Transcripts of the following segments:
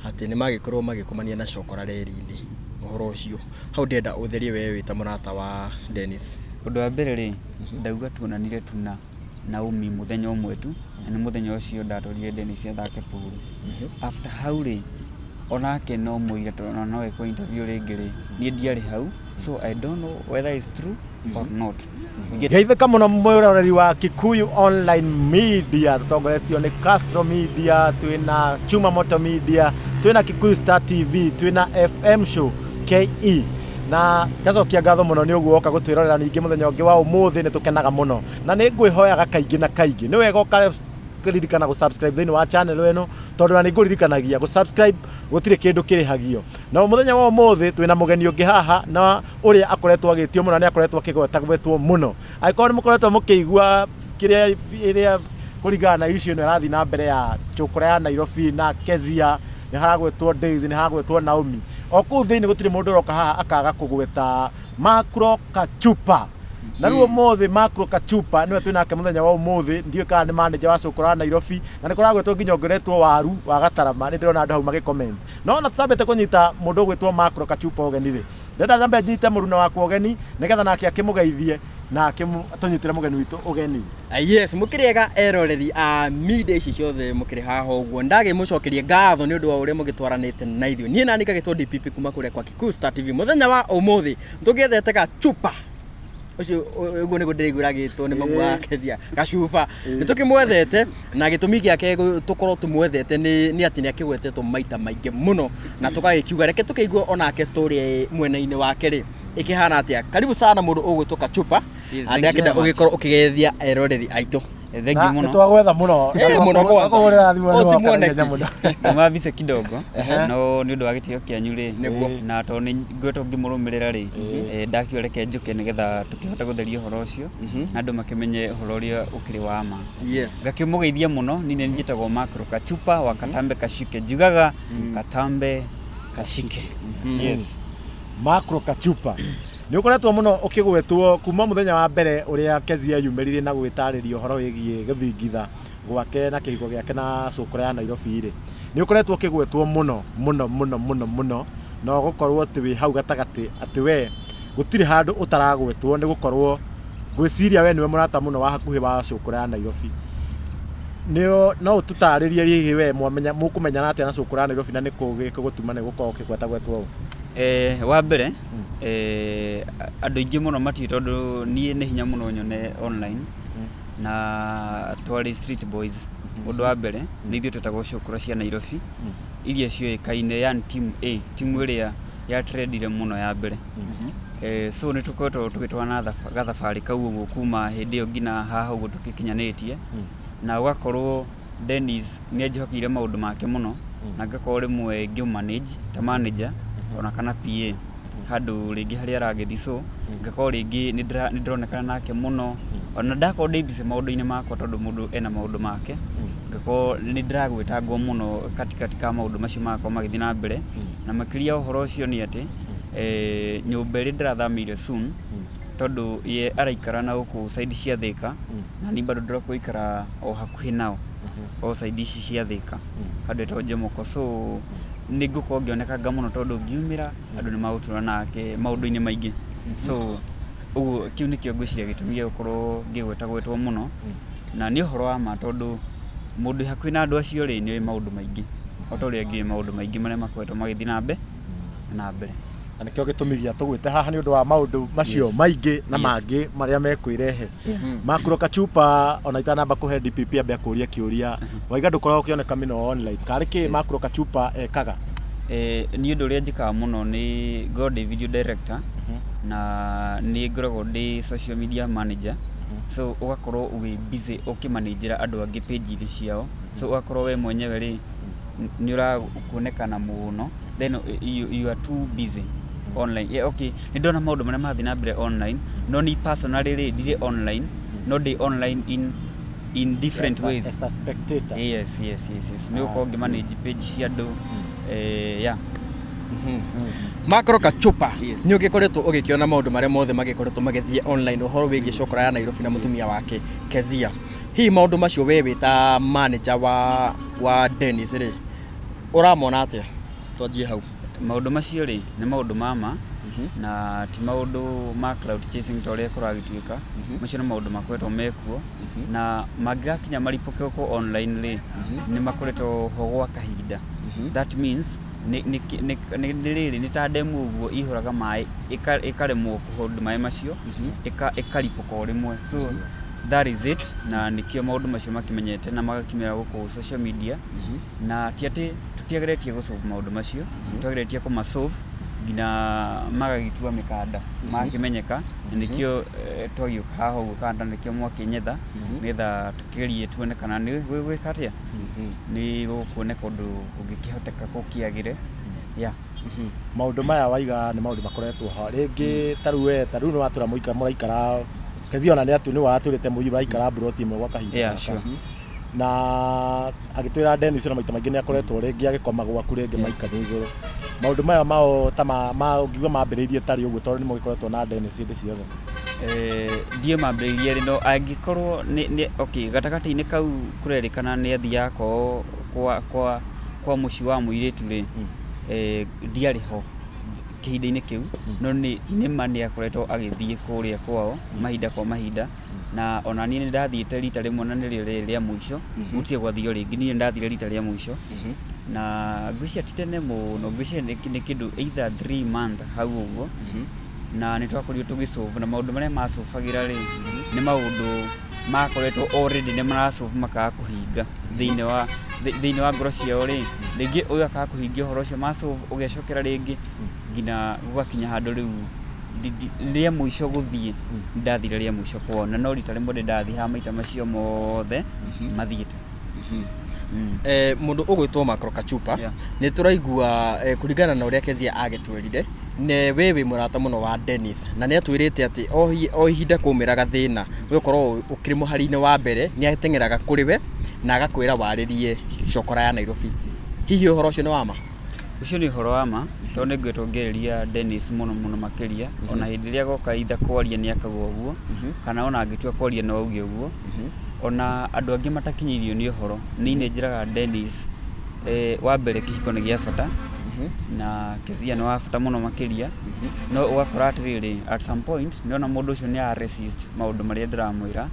Atĩ nĩ magĩkorwo magĩkomania na cokora reri-inĩ. Ũhoro ũcio hau ndĩrenda ũtherie we wĩ ta mũrata wa Dennis. Ũndũ wa mbere rĩ, ndauga tuonanire tu na Naomi mũthenya ũmwe tu, na nĩ mũthenya ũcio ndatwarire Dennis athake pool. After hau rĩ, onake no mũira tondũ ona no ekwo interview rĩngĩ rĩ, niĩ ndiarĩ hau, so I don't know whether it's true or not. Geithĩka mũno mwĩroreri wa Kikuyu Online Media, tũtongoretio nĩ Castro Media, twĩna Chuma Moto Media, twĩna Kikuyu Star TV, twĩna FM Show KE na ngacokia ngatho mũno nĩ ũguo woka gũtwĩrorera ningĩ mũthenya ũngĩ wa ũmũthĩ. Nĩ tũkenaga mũno na nĩ ngwĩhoyaga kaingĩ na kaingĩ nĩ wega ũka ririkana gũ subscribe thĩinĩ wa channel ĩno, tondũ na nĩ ngũririkanagia gũ subscribe gũtirĩ kĩndũ kĩrĩhagio. Na mũthenya wa ũmũthĩ twĩna mũgeni ũngĩ haha na ũrĩa akoretwo agĩtio mũno na nĩ akoretwo akĩgwetagwetwo mũno. Angĩkorwo nĩ mũkoretwo mũkĩigua kĩrĩa ĩrĩa kũringana na issue ĩno ĩrathiĩ na mbere ya Chokora ya Nairobi na Kezia, nĩ haragwetwo Daisy, nĩ haragwetwo Naomi. O kũu thĩinĩ gũtirĩ mũndũ ũroka haha akaga kũgweta Makro Kachupa. Na rĩu ũmũthĩ Makro Kachupa nĩwe twĩ nake mũthenya wa ũmũthĩ. Ndiũĩ kana nĩ manager wa Cũkũra wa Nairobi, na nĩ kũragwetwo nginya ũngĩretwo waru wa Gatarama. Nĩ ndĩrona andũ hau magĩ comment. No ona tũtambĩte kũnyita mũndũ ũgwĩtwo Makro Kachupa ũgeni rĩ, ndĩrenda nyambe nyite mũruna wakwa ũgeni nĩgetha nake akĩmũgeithie na tũnyitĩre mũgeni witũ ũgeni. Yes, mũkĩrĩ ega eroreri a media ici ciothe mũkĩrĩ haha ũguo. Ndagĩmũcokeria ngatho nĩ ũndũ wa ũrĩa mũgĩtwaranĩte na ithuĩ. Niĩ nani ngagĩtwo DPP kuma kũrĩa kwa Kikuyu Star TV. Mũthenya wa ũmũthĩ tũgĩethete gachupa ũcio, ũguo nĩguo ndĩraigua agĩtwo nĩ mamu wa Kezia, gacuba. Nĩ tũkĩmwethete na gĩtũmi gĩake tũkorwo tũmwethete nĩ atĩ nĩ akĩgwetetwo maita maingĩ mũno, na tũgagĩkiuga reke tũkĩigue onake story mwena-inĩ wake rĩ ĩkĩhana atĩa. Karibu sana mũndũ ũgwĩtwo Kachupa. Yes, thank you ndakĩenda so much. ũgĩkorwo ũkĩgeithia eroreri aitũ. Thank you Nĩ mũno. twagwetha mũno. Mũno kwanza. Kũhũrĩra thimũ Ũũ nĩ ti woka mwoneki. naihenya mũno. Nduma mbica kidogo, no nĩ ũndũ wa gĩtĩo kĩanyu rĩ, Nĩguo. na tondũ nĩ ngoretwo ngĩmũrũmĩrĩra rĩ, ndakiuga reke njũke nĩgetha tũkĩhote gũtheria ũhoro ũcio na andũ makĩmenye ũhoro ũrĩa ũkĩrĩ wa ma. Ngakĩmũgeithia mũno. Niĩ nĩ njĩtagwo Makro Kachupa wa Katambe Kashike, njugaga Katambe Kashike, yes. Makro Kachupa, nĩ ũkoretwo mũno ũkĩgwetwo kuma mũthenya wa mbere ũrĩa Kezia yumĩrire na gwĩtarĩria ũhoro wĩgiĩ gũthingitha gwake na kĩhiko gĩake na Cũkũra ya Nairobi rĩ, nĩ ũkoretwo ũkĩgwetwo mũno mũno mũno mũno mũno, na ũgũkorwo atĩ wĩ hau gatagatĩ, atĩ we gũtirĩ handũ ũtaragwetwo, nĩ gũkorwo ngwĩciria we nĩwe mũrata mũno wa hakuhĩ wa Cũkũra ya Nairobi. Nĩ no ũtũtarĩrie hihi we mwamenya mũkũmenyana atĩa na Cũkũra ya Nairobi, na nĩ kũ gĩkũgũtuma nĩ gũkorwo ũkĩgwetagwetwo ũũ? Wa mbere, andũ aingĩ mũno matiũĩ tondũ niĩ nĩ hinya mũno nyone online, na twarĩ street boys. Ũndũ wa mbere nĩ ithuĩ twetagwo cũkũra cia Nairobi iria cioĩkaine, yani team A, timu ĩrĩa ya trendire mũno ya mbere. So nĩ tũkoretwo tũgĩtwarana gathabarĩ kau ũguo kuma hĩndĩ ĩyo nginya haha ũguo tũgĩkinyanĩtie, na ũgakorwo Dennis nĩ anjĩhokeire maũndũ make mũno na ngakorwo rĩmwe ngĩ manage ta manager ona kana PA handũ rĩngĩ harĩa aragĩthiĩ, so ngakorwo rĩngĩ nĩ ndĩronekana nake mũno ona ndakorwo ndĩ busy maũndũ-inĩ makwa, tondũ mũndũ ena maũndũ make, ngakorwo nĩ ndĩragwĩtangwo mũno katikati ka maũndũ macio marakorwo magĩthiĩ na mbere. Na makĩria ũhoro ũcio nĩ atĩ nyũmba ĩrĩa ndĩrathamĩire soon, tondũ ye araikara na gũkũ side cia Thĩka na niĩ bado ndĩroka o hakuhĩ nao o side ici cia Thĩka handũ hetagwo Jomoko, so nĩ ngũkorwo ngĩonekanga mũno tondũ ngiumĩra andũ nĩ magũtũra nake maũndũ-inĩ maingĩ. So ũguo kĩu nĩkĩo ngwĩciria gĩtũmi gĩa gũkorwo ngĩgwetagwetwo mũno, na nĩ ũhoro wa ma tondũ mũndũ wĩ hakuhĩ na andũ acio rĩ, nĩ oĩ maũndũ maingĩ o ta ũrĩa ngĩũĩ maũndũ maingĩ marĩa makoretwo magĩthiĩ na mbere. Na nĩkĩo gĩtũmi gĩa tũgwĩte haha nĩ ũndũ wa maũndũ macio maingĩ na mangĩ marĩa mekwĩrehe. Makuro Kachupa, ona itanamba kũhe DPP ambe akũrie kĩũria, waiga ndũkoragwo ũkĩoneka mĩno online, karĩ kĩ Makuro Kachupa ekaga? Niĩ ũndũ ũrĩa njĩkaga mũno nĩ ngoragwo ndĩ video director na nĩ ngoragwo ndĩ social media manager, so ũgakorwo wĩ busy ũkĩmanĩnjĩra andũ angĩ page-inĩ ciao, so ũgakorwo we mwenyewe rĩ nĩ ũrakuonekana mũno, then you are too busy online. Yeah, okay, nĩ ndona maũndũ marĩa marathiĩ na mbere online, no niĩ personally rĩ ndirĩ online, no ndĩ online in different ways. As a spectator. Yes, nĩ gũkorwo ngĩmanage page cia andũ, yeah. Makoro Kachupa, Yes. nĩ ũgĩkoretwo ũgĩkĩona maũndũ marĩa mothe magĩkoretwo magĩthiĩ online ũhoro wĩgiĩ Cokora ya Nairobi na mũtumia wake Kezia. Hihi maũndũ macio we wĩ ta manager wa Dennis rĩ, Ũramona atĩa? Twanjie hau. Maũndũ macio rĩ, nĩ maũndũ ma ma, na ti maũndũ ma clout chasing ta ũrĩa kũragĩtuĩka. Macio nĩ maũndũ makoretwo mekuo, na mangĩgakinya maripũke gũkũ online rĩ, nĩ makoretwo ho gwa kahinda. That means nĩ nĩ nĩ nĩ rĩrĩ, nĩ ta ndemu ũguo ĩihũraga maĩ ĩkaremwo kũ hold maĩ macio, ĩkaripũka o rĩmwe. So that is it, na nĩkĩo maũndũ macio makĩmenyete na magakiumĩra gũkũ social media. Na ti atĩ tũtiageretie gũ solve maũndũ macio, twageretie kũma solve nginya magagĩtua mĩkanda, magakĩmenyeka, na nĩkĩo twagĩũka haha ũguo kana nĩkĩo mwakĩnyetha, nĩgetha tũkĩgerie tuone kana nĩ gũgwĩka atĩa, nĩ gũkuoneka ũndũ kũngĩkĩhoteka gũkĩagĩre, yeah. Maũndũ maya waiga nĩ maũndũ makoretwo ho rĩngĩ ta rĩu we ta rĩu nĩ watũra mũikara mũraikara Kezia ona nĩ atu nĩ watũrĩte mũraikara mburoti ĩmwe gwa kahinda Yeah, gaka. sure. Na agĩtwĩra Dennis ona maita maingĩ nĩ akoretwo rĩngĩ agĩkoma gwaku rĩngĩ maikania igũrũ. Maũndũ maya mao ta ma ũngiuga mambĩrĩirie tarĩ ũguo tondũ nĩ mũgĩkoretwo na Dennis hĩndĩ ciothe. Ndiũĩ mambĩrĩirie rĩ, no angĩkorwo nĩ okay, gatagatĩ-inĩ kau kũrerĩkana nĩ athiaga kwao kwa mũciĩ wa mũirĩtu rĩ, ndiarĩ ho kĩhinda-inĩ kĩu, no nĩ ma nĩ akoretwo agĩthiĩ kũrĩa kwao mahinda kwa mahinda. Na ona niĩ nĩ ndathiĩte rita rĩmwe na nĩrĩo rĩrĩ rĩa mũico, gũtirĩ gwathio rĩngĩ, niĩ nĩ ndathire rita rĩa mũico. Na ngwĩciria ti tene mũno, ngwĩciria nĩ kĩndũ either 3 month hau ũguo. Na nĩ twakorirwo tũgĩ solve, na maũndũ marĩa macũbagĩra rĩ, nĩ maũndũ makoretwo already nĩ mara solve makaga kũhinga thĩinĩ wa ngoro ciao rĩ, rĩngĩ ũyũ akaga kũhingia ũhoro ũcio ma solve, ũgecokera rĩngĩ nginya gũgakinya handũ rĩu rĩa mũico gũthiĩ, ndathire rĩa mũico kwao, na no rita rĩmwe ndĩ ndathiĩ haha maita macio mothe mathiĩte. Mũndũ ũgwĩtwo Macro Kachupa, nĩ tũraigua kũringana na ũrĩa Kezia agĩtwĩrire ne we wĩ mũrata mũno wa Dennis, na nĩ atwĩrĩte atĩ o ihinda kwaumĩra gathĩna we ũkoragwo ũkĩrĩ mũhari-inĩ wa mbere, nĩ ateng'eraga kũrĩ we na agakwĩra warĩrie cokora ya Nairobi. Hihi ũhoro ũcio nĩ wa ma? Ũcio nĩ ũhoro wa ma, tondũ nĩ ngoretwo ngĩarĩria Dennis mũno mũno makĩria, ona hĩndĩ ĩrĩa agoka either kwaria nĩ akauga ũguo, kana ona angĩtua kwaria no auge ũguo. Ona andũ angĩ matakinyĩirio nĩ ũhoro, niĩ nĩ njĩraga Dennis, wa mbere kĩhiko nĩ gĩa bata, na Kezia nĩ wa bata mũno makĩria, no ũgakora atĩrĩrĩ, at some point nĩona mũndũ ũcio nĩ ara resist maũndũ marĩa ndĩramwĩra.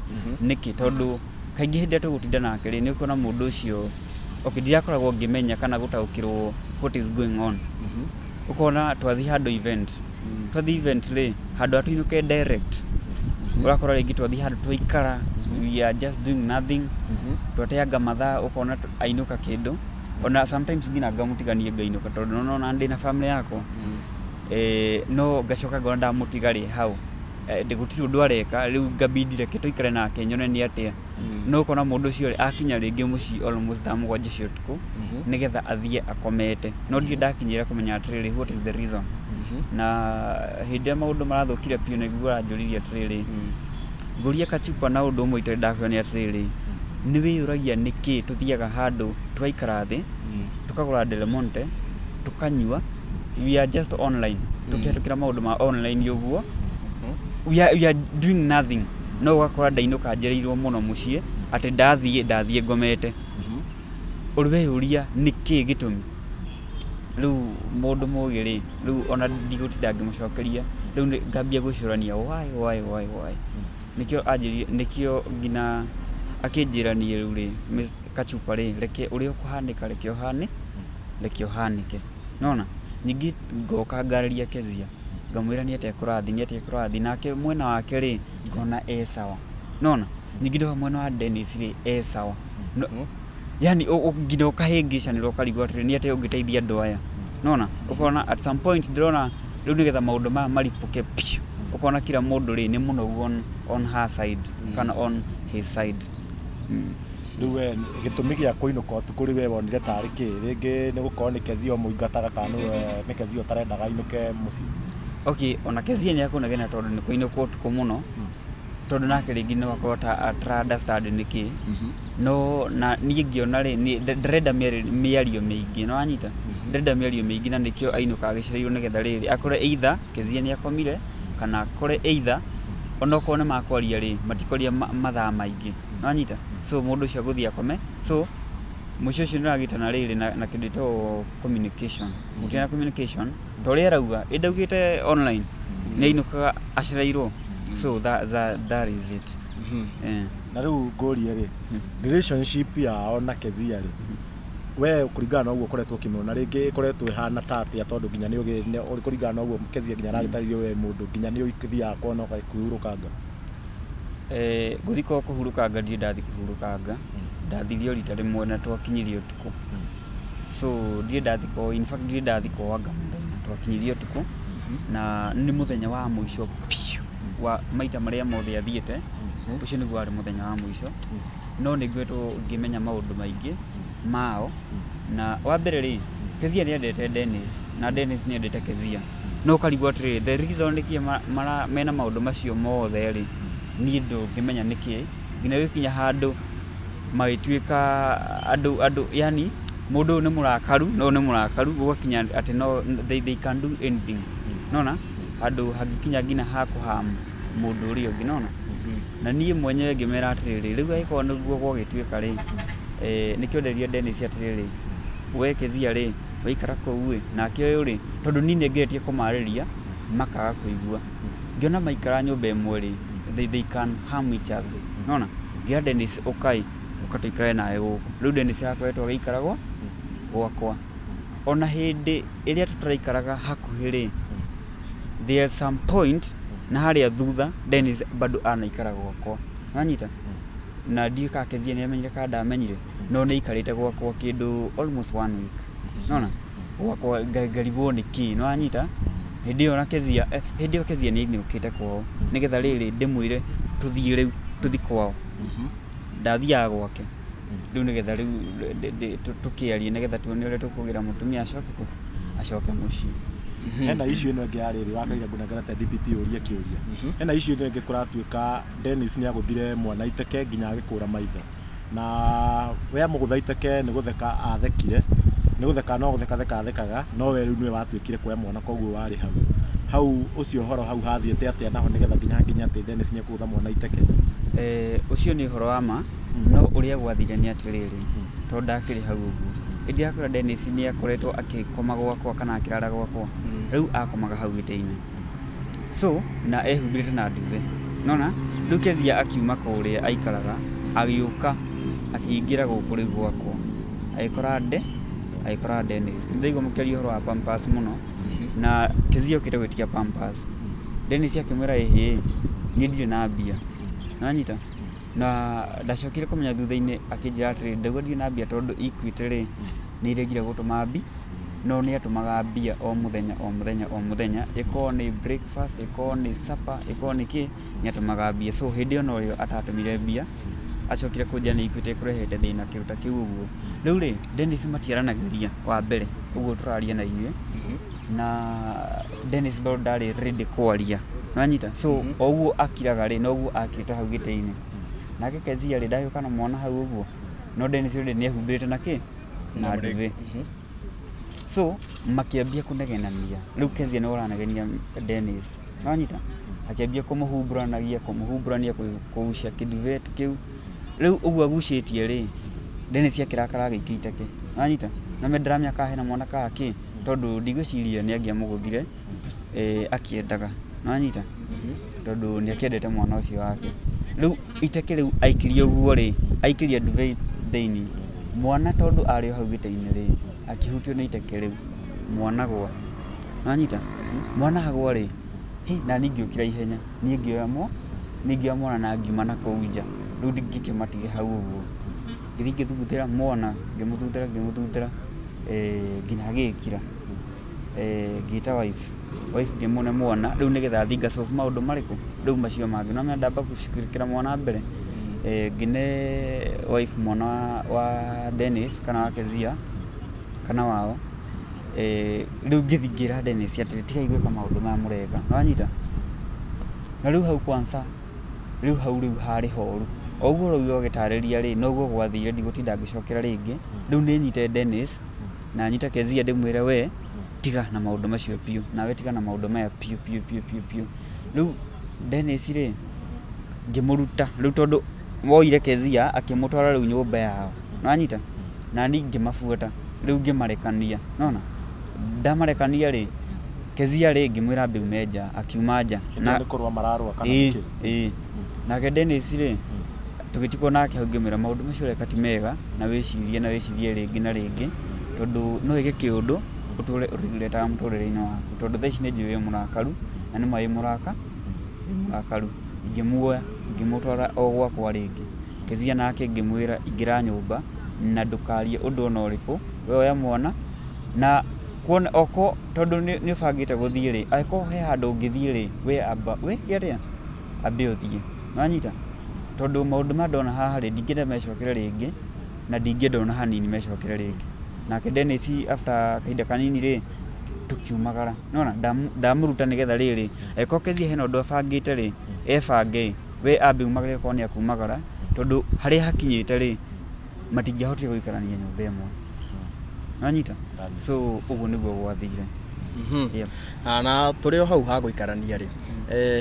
Nĩkĩ? Tondũ kaingĩ hĩndĩ ĩrĩa tũgũtinda nake rĩ, nĩ ũkuona mũndũ ũcio, okay, ndirakoragwo ngĩmenya kana gũtaũkĩrwo what is going on. Ũkona twathiĩ handũ event, twathiĩ event rĩ, handũ ha tũinũke direct, ũrakora rĩngĩ twathiĩ handũ twaikara, we are just doing nothing, twateanga mathaa, ũkona ainũka kĩndũ, ona sometimes nginya ngamũtiganie ngainũka, tondũ nĩwona ndĩna family yakwa. No ngacoka ngona ndamũtiga rĩ hau, gũtirĩ ũndũ areka, rĩu ngabidi reke tũikare nake nyone nĩ atĩa. No ũkona mũndũ ũcio rĩ, akinya rĩngĩ mũciĩ almost thaa 7 cia ũtukũ, nĩgetha athiĩ akomete, no ndirĩ ndakinyĩra kũmenya atĩrĩrĩ, what is the reason. Na hĩndĩ ĩrĩa maũndũ marathũkire biũ nĩguo aranjũririe atĩrĩrĩ, ngũria kachupa, na ũndũ ũmwe itarĩ ndakwĩra nĩ atĩrĩrĩ, nĩ wĩyũragia nĩkĩ tũthiaga handũ tũgaikara thĩ, tũkagũra Del Monte, tũkanyua, we are just online, tũkĩhetũkĩra maũndũ ma online ũguo, we are doing nothing, no ũgakora ndainũka njereirwo mũno mũciĩ, atĩ ndathiĩ ngomete. Ũrĩ weyũria nĩkĩ gĩtũmi? Rĩu mũndũ mũgĩ rĩ, rĩu ona ndigũtinda ngĩmũcokeria, rĩu ngambia gwĩcũrania why, why, why, why. Nĩkĩo anjĩrire, nĩkĩo nginya akĩnjĩra niĩ rĩu rĩ, Kachupa rĩ, reke ũrĩa ũkũhanĩka, reke ũhane, reke ũhanĩke. Nĩwona? Ningĩ ngoka ngarĩria Kezia, ngamwĩra nĩ atĩa kũrathiĩ, nĩ atĩa kũrathiĩ, nake mwena wake rĩ, ngona e sawa. Nĩwona? Ningĩ ndoka mwena wa Dennis rĩ, e sawa. No, yani nginya ũkahĩngĩcanĩra ũkarigwo atĩrĩ, nĩ atĩa ũngĩteithia andũ aya. Nĩwona? Ũkona at some point ndĩrona rĩu nĩgetha maũndũ maya maripũke piũ, ũkona kila mũndũ rĩ, nĩ mũnogu on her side kana on his side. Rĩu we gĩtũmi gĩa kũinũka ũtukũ rĩ, we wonire tarĩ kĩ? Rĩngĩ nĩ gũkorwo nĩ Kezia ũmũingataga kana nĩwe nĩ Kezia ũtarendaga ainũke mũciĩ? Okay, ona Kezia nĩ akũnegena tondũ nĩ kũinũkwo ũtukũ mũno, tondũ nake rĩngĩ no akorwo ta atara understand nĩkĩ, no na niĩ ngĩona rĩ, ndarenda mĩario mĩingĩ, nĩ wanyita? Ndarenda mĩario mĩingĩ, na nĩkĩo ainũkaga agĩcereirwo, nĩgetha rĩrĩ akore either Kezia nĩ akomire, kana akore either onokorwo nĩ makwaria rĩ, matikwaria mathaa maingĩ, nĩ wanyita? So mũndũ ũcio agũthiĩ akome, so Mũciĩ ũcio nĩ ũragĩte na rĩrĩ na kĩndũ gĩtagwo communication. Gũtirĩ na communication ta ũrĩa arauga, ĩ ndaugĩte online nĩ ainũkaga acereirwo. So that is it. Eh. Na rĩu ngũrie rĩ, relationship yao na Kezia rĩ, we kũringana na ũguo ũkoretwo ũkĩmĩona, rĩngĩ ĩkoretwo ĩhana ta atĩa? Tondũ nginya nĩ kũringana na ũguo Kezia nginya aragĩtarĩria we mũndũ nginya nĩ ũthiaga kuona ũgakĩhurũkanga. Ngũthiĩ kwao kũhurũkanga, ndirĩ ndathiĩ kũhurũkanga, ndathire o rita rĩmwe na twakinyirie ũtukũ. So ndirĩ ndathiĩ kwao, in fact ndirĩ ndathiĩ kwao anga mũthenya, twakinyirie ũtukũ na nĩ mũthenya wa mũico biũ wa maita marĩa mothe athiĩte, ũcio nĩguo warĩ mũthenya wa mũico. No nĩ ngoretwo ngĩmenya maũndũ maingĩ mao, na wa mbere rĩ, Kezia nĩ endete Dennis na Dennis nĩ endete Kezia. No ũkarigwo atĩrĩrĩ, the reason nĩkĩ mena maũndũ macio mothe rĩ, niĩ ndũngĩmenya nĩkĩ, nginya gũgĩkinya handũ magĩtuĩka andũ yani mũndũ ũyũ nĩ mũrakaru na ũyũ nĩ mũrakaru, gũgakinya atĩ no they can do anything. Nĩwona? Handũ hangĩkinya nginya ha kũ harm mũndũ ũrĩa ũngĩ, nĩwona? Na niĩ mwenyewe ngĩmera atĩrĩrĩ, rĩu angĩkorwo nĩguo gwagĩtuĩka rĩ, nĩkĩo nderire Dennis atĩrĩrĩ, we Kezia rĩ, waikara kũu ĩ, nake ũyũ rĩ, tondũ niĩ nĩ ngeretie kũmarĩria makaga kũigua. Ngĩona maikara nyũmba ĩmwe rĩ, they can harm each other. Nĩwona? Ngĩra Dennis ũka ĩ, ũka tũikare nawe gũkũ. Rĩu Dennis akoretwo agĩikara gwakwa. Ona hĩndĩ ĩrĩa tũtaraikaraga hakuhĩ rĩ, there some point na harĩa thutha Dennis bado anaikara gwakwa. Nĩwanyita? Na ndiũĩ kana Kezia nĩ amenyire kana ndamenyire, no nĩ aikarĩte gwakwa kĩndũ almost one week. Nĩwona? Gwakwa ngarigwo nĩkĩ, nĩwanyita? Hĩndĩ ĩyo na Kezia, hĩndĩ ĩyo Kezia nĩ ainũkĩte kwao, nĩgetha rĩrĩ ndĩmwĩre tũthiĩ rĩu, tũthiĩ kwao. Ndathiaga gwake, rĩu nĩgetha rĩu tũkĩarie nĩgetha tuone ũrĩa tũkũgĩra mũtumia acoke kũ? Acoke mũciĩ. Hena issue ĩno ĩngĩ ya rĩrĩ wakaire ngũnengerete DPP ũrie kĩũria. Hena issue ĩno ĩngĩ kũratuĩka Dennis nĩ agũthire mwana iteke nginya agĩkũra maitho. Na we amũgũtha iteke nĩ gũtheka athekire, nĩ gũtheka no gũtheka theka athekaga, no we rĩu nĩwe watuĩkire kuoya mwana koguo warĩ hau. Hau ũcio ũhoro hau hathiĩte atĩa naho nĩgetha nginya hakinye atĩ Dennis nĩ ekũgũtha mwana iteke? Ũcio nĩ ũhoro wa ma, no ũrĩa gwathire nĩ atĩrĩrĩ, tondũ ndakĩrĩ hau ũguo, ĩ ndirakwĩra Dennis nĩ akoretwo akĩkoma gwakwa kana akĩrara gwakwa, rĩu akomaga hau gĩtĩ-inĩ. So na ehumbĩrĩte na nduve. Nĩwona? Rĩu Kezia akiuma kũrĩa aikaraga, agĩũka akĩingĩra gũkũ rĩu gwakwa, agĩkora agĩkora Dennis. Nĩndaigua mũkĩaria ũhoro wa pampers mũno, na Kezia okĩte gwĩtia pampers. Dennis akĩmwĩra ĩhĩ, niĩ ndirĩ na mbia. Nĩwanyita? Na ndacokire kũmenya thutha-inĩ akĩnjĩra atĩrĩrĩ, ndauga ndirĩ na mbia tondũ Equity rĩ, nĩ ĩregire gũtũma mbia, no nĩ atũmaga mbia o mũthenya o mũthenya o mũthenya, ĩkorwo nĩ breakfast, ĩkorwo nĩ supper, ĩkorwo nĩ kĩ, nĩ atũmaga mbia. So hĩndĩ ĩyo norĩo atatũmire mbia, acokire kũnjĩra nĩ Equity ĩkũrehete thĩna kĩndũ ta kĩu ũguo. Rĩu rĩ, Dennis matiaranagĩria wa mbere, ũguo tũraria na inyuĩ, na Dennis bado ndarĩ ready kwaria, nĩwanyita? So o ũguo akiraga rĩ, noguo akirĩte hau gĩtĩ-inĩ. Nake Kezia rĩ, ndagĩũka na mwana hau ũguo, no Dennis already nĩ ehumbĩrĩte na kĩ? Na nduve. So makĩambia kũnegenania, rĩu Kezia nĩwe ũranegenia Dennis, nĩwanyita? Akĩambia kũmũhumburanagia, kũmũhumburania, kũgucia kĩ duvet kĩu. Rĩu ũguo agucĩtie rĩ, Dennis akĩrakara agĩikia iteke, nĩwanyita? Na me ndĩramenya kana hena mwana kana kĩ, tondũ ndigwĩciria nĩ angĩamũgũthire akĩendaga, nĩwanyita? Tondũ nĩ akĩendete mwana ũcio wake. Rĩu iteke rĩu aikirie ũguo rĩ, aikĩria duvet thĩiniĩ, mwana tondũ arĩ o hau gĩtĩ-inĩ rĩ, akĩhutio nĩ iteke rĩu, mwana gwa. Nĩwanyita? Mwana agwa rĩ, hĩ nani ngĩũkĩra ihenya, niĩ ngĩoya mwana na ngiuma na kũu nja, rĩu ngĩkĩmatige hau ũguo. Ngĩthiĩ ngĩthuguthĩra mwana, ngĩmũthuguthĩra ngĩmũthuguthĩra nginya agĩkira. Ngĩta wife, wife ngĩmũne mwana, rĩu nĩgetha thiĩ nga solve maũndũ marĩkũ? Rĩu macio mangĩ. Nĩwamenya ndamba gũcukĩra mwana mbere, ngĩne wife mwana wa Dennis kana wa Kezia kana wao, rĩu ngĩthiĩ ngĩra Dennis atĩrĩ, tigai gwĩka maũndũ maya mũreka, nĩwanyita? Na rĩu hau kwanza, rĩu hau rĩu harĩ horu. O ũguo ũraigua ũgĩtarĩria rĩ, noguo gwathire ndigũtinda ngĩcokera rĩngĩ. Rĩu nĩ nyite Dennis na nyite Kezia ndĩmwĩre we tiga na maũndũ macio biũ, nawe tiga na maũndũ maya biũ biũ biũ biũ biũ. Rĩu Dennis rĩ, ngĩmũruta, rĩu tondũ woire Kezia akĩmũtwara rĩu nyũmba yao, nĩwanyita? Na niĩ ngĩmabuata, rĩu ngĩmarekania, nĩwona? Ndamarekania rĩ, Kezia rĩ, ngĩmwĩra ambe aume nja, akiuma nja. Hĩndĩ ĩyo nĩ kũrũa mararũa kana Ĩĩ, nĩkĩ? ĩĩ. Nake Dennis rĩ, tũgĩtigwo nake hau ngĩmwĩra maũndũ macio ũreka ti mega, na wĩcirie na wĩcirie rĩngĩ na rĩngĩ, tondũ no wĩke kĩũndũ ũtũre ũrĩgiretaga mũtũrĩre-inĩ waku, tondũ thaa ici nĩ njũĩ wĩ mũrakaru, na nĩma wĩ mũraka, wĩ mũrakaru. Ngĩmuoya ngĩmũtwara o gwakwa rĩngĩ. Kezia nake ngĩmwĩra ingĩra nyũmba na ndũkarie ũndũ ona ũrĩkũ, we oya mwana na kuona okorwo tondũ nĩ ũbangĩte gũthiĩ rĩ, angĩkorwo he handũ ũngĩthiĩ rĩ, we amba wĩke atĩa? Ambe ũthiĩ. Nĩwanyita? Tondũ maũndũ maya ndona haha rĩ, ndingĩenda mecokere rĩngĩ na ndingĩenda ona hanini mecokere rĩngĩ. Nake Dennis after kahinda kanini rĩ, tũkiumagara. Nĩwona? Ndamũruta nĩgetha rĩrĩ, angĩkorwo Kezia hena ũndũ abangĩte rĩ, ebange ĩ, we ambe aumagare okorwo nĩ akumagara, tondũ harĩa hakinyĩte rĩ, matingĩahotire gũikarania nyũmba ĩmwe. Nĩwanyita? So ũguo nĩguo gwathire. Yep. Ah, na tũrĩ o hau ha gũikarania rĩ,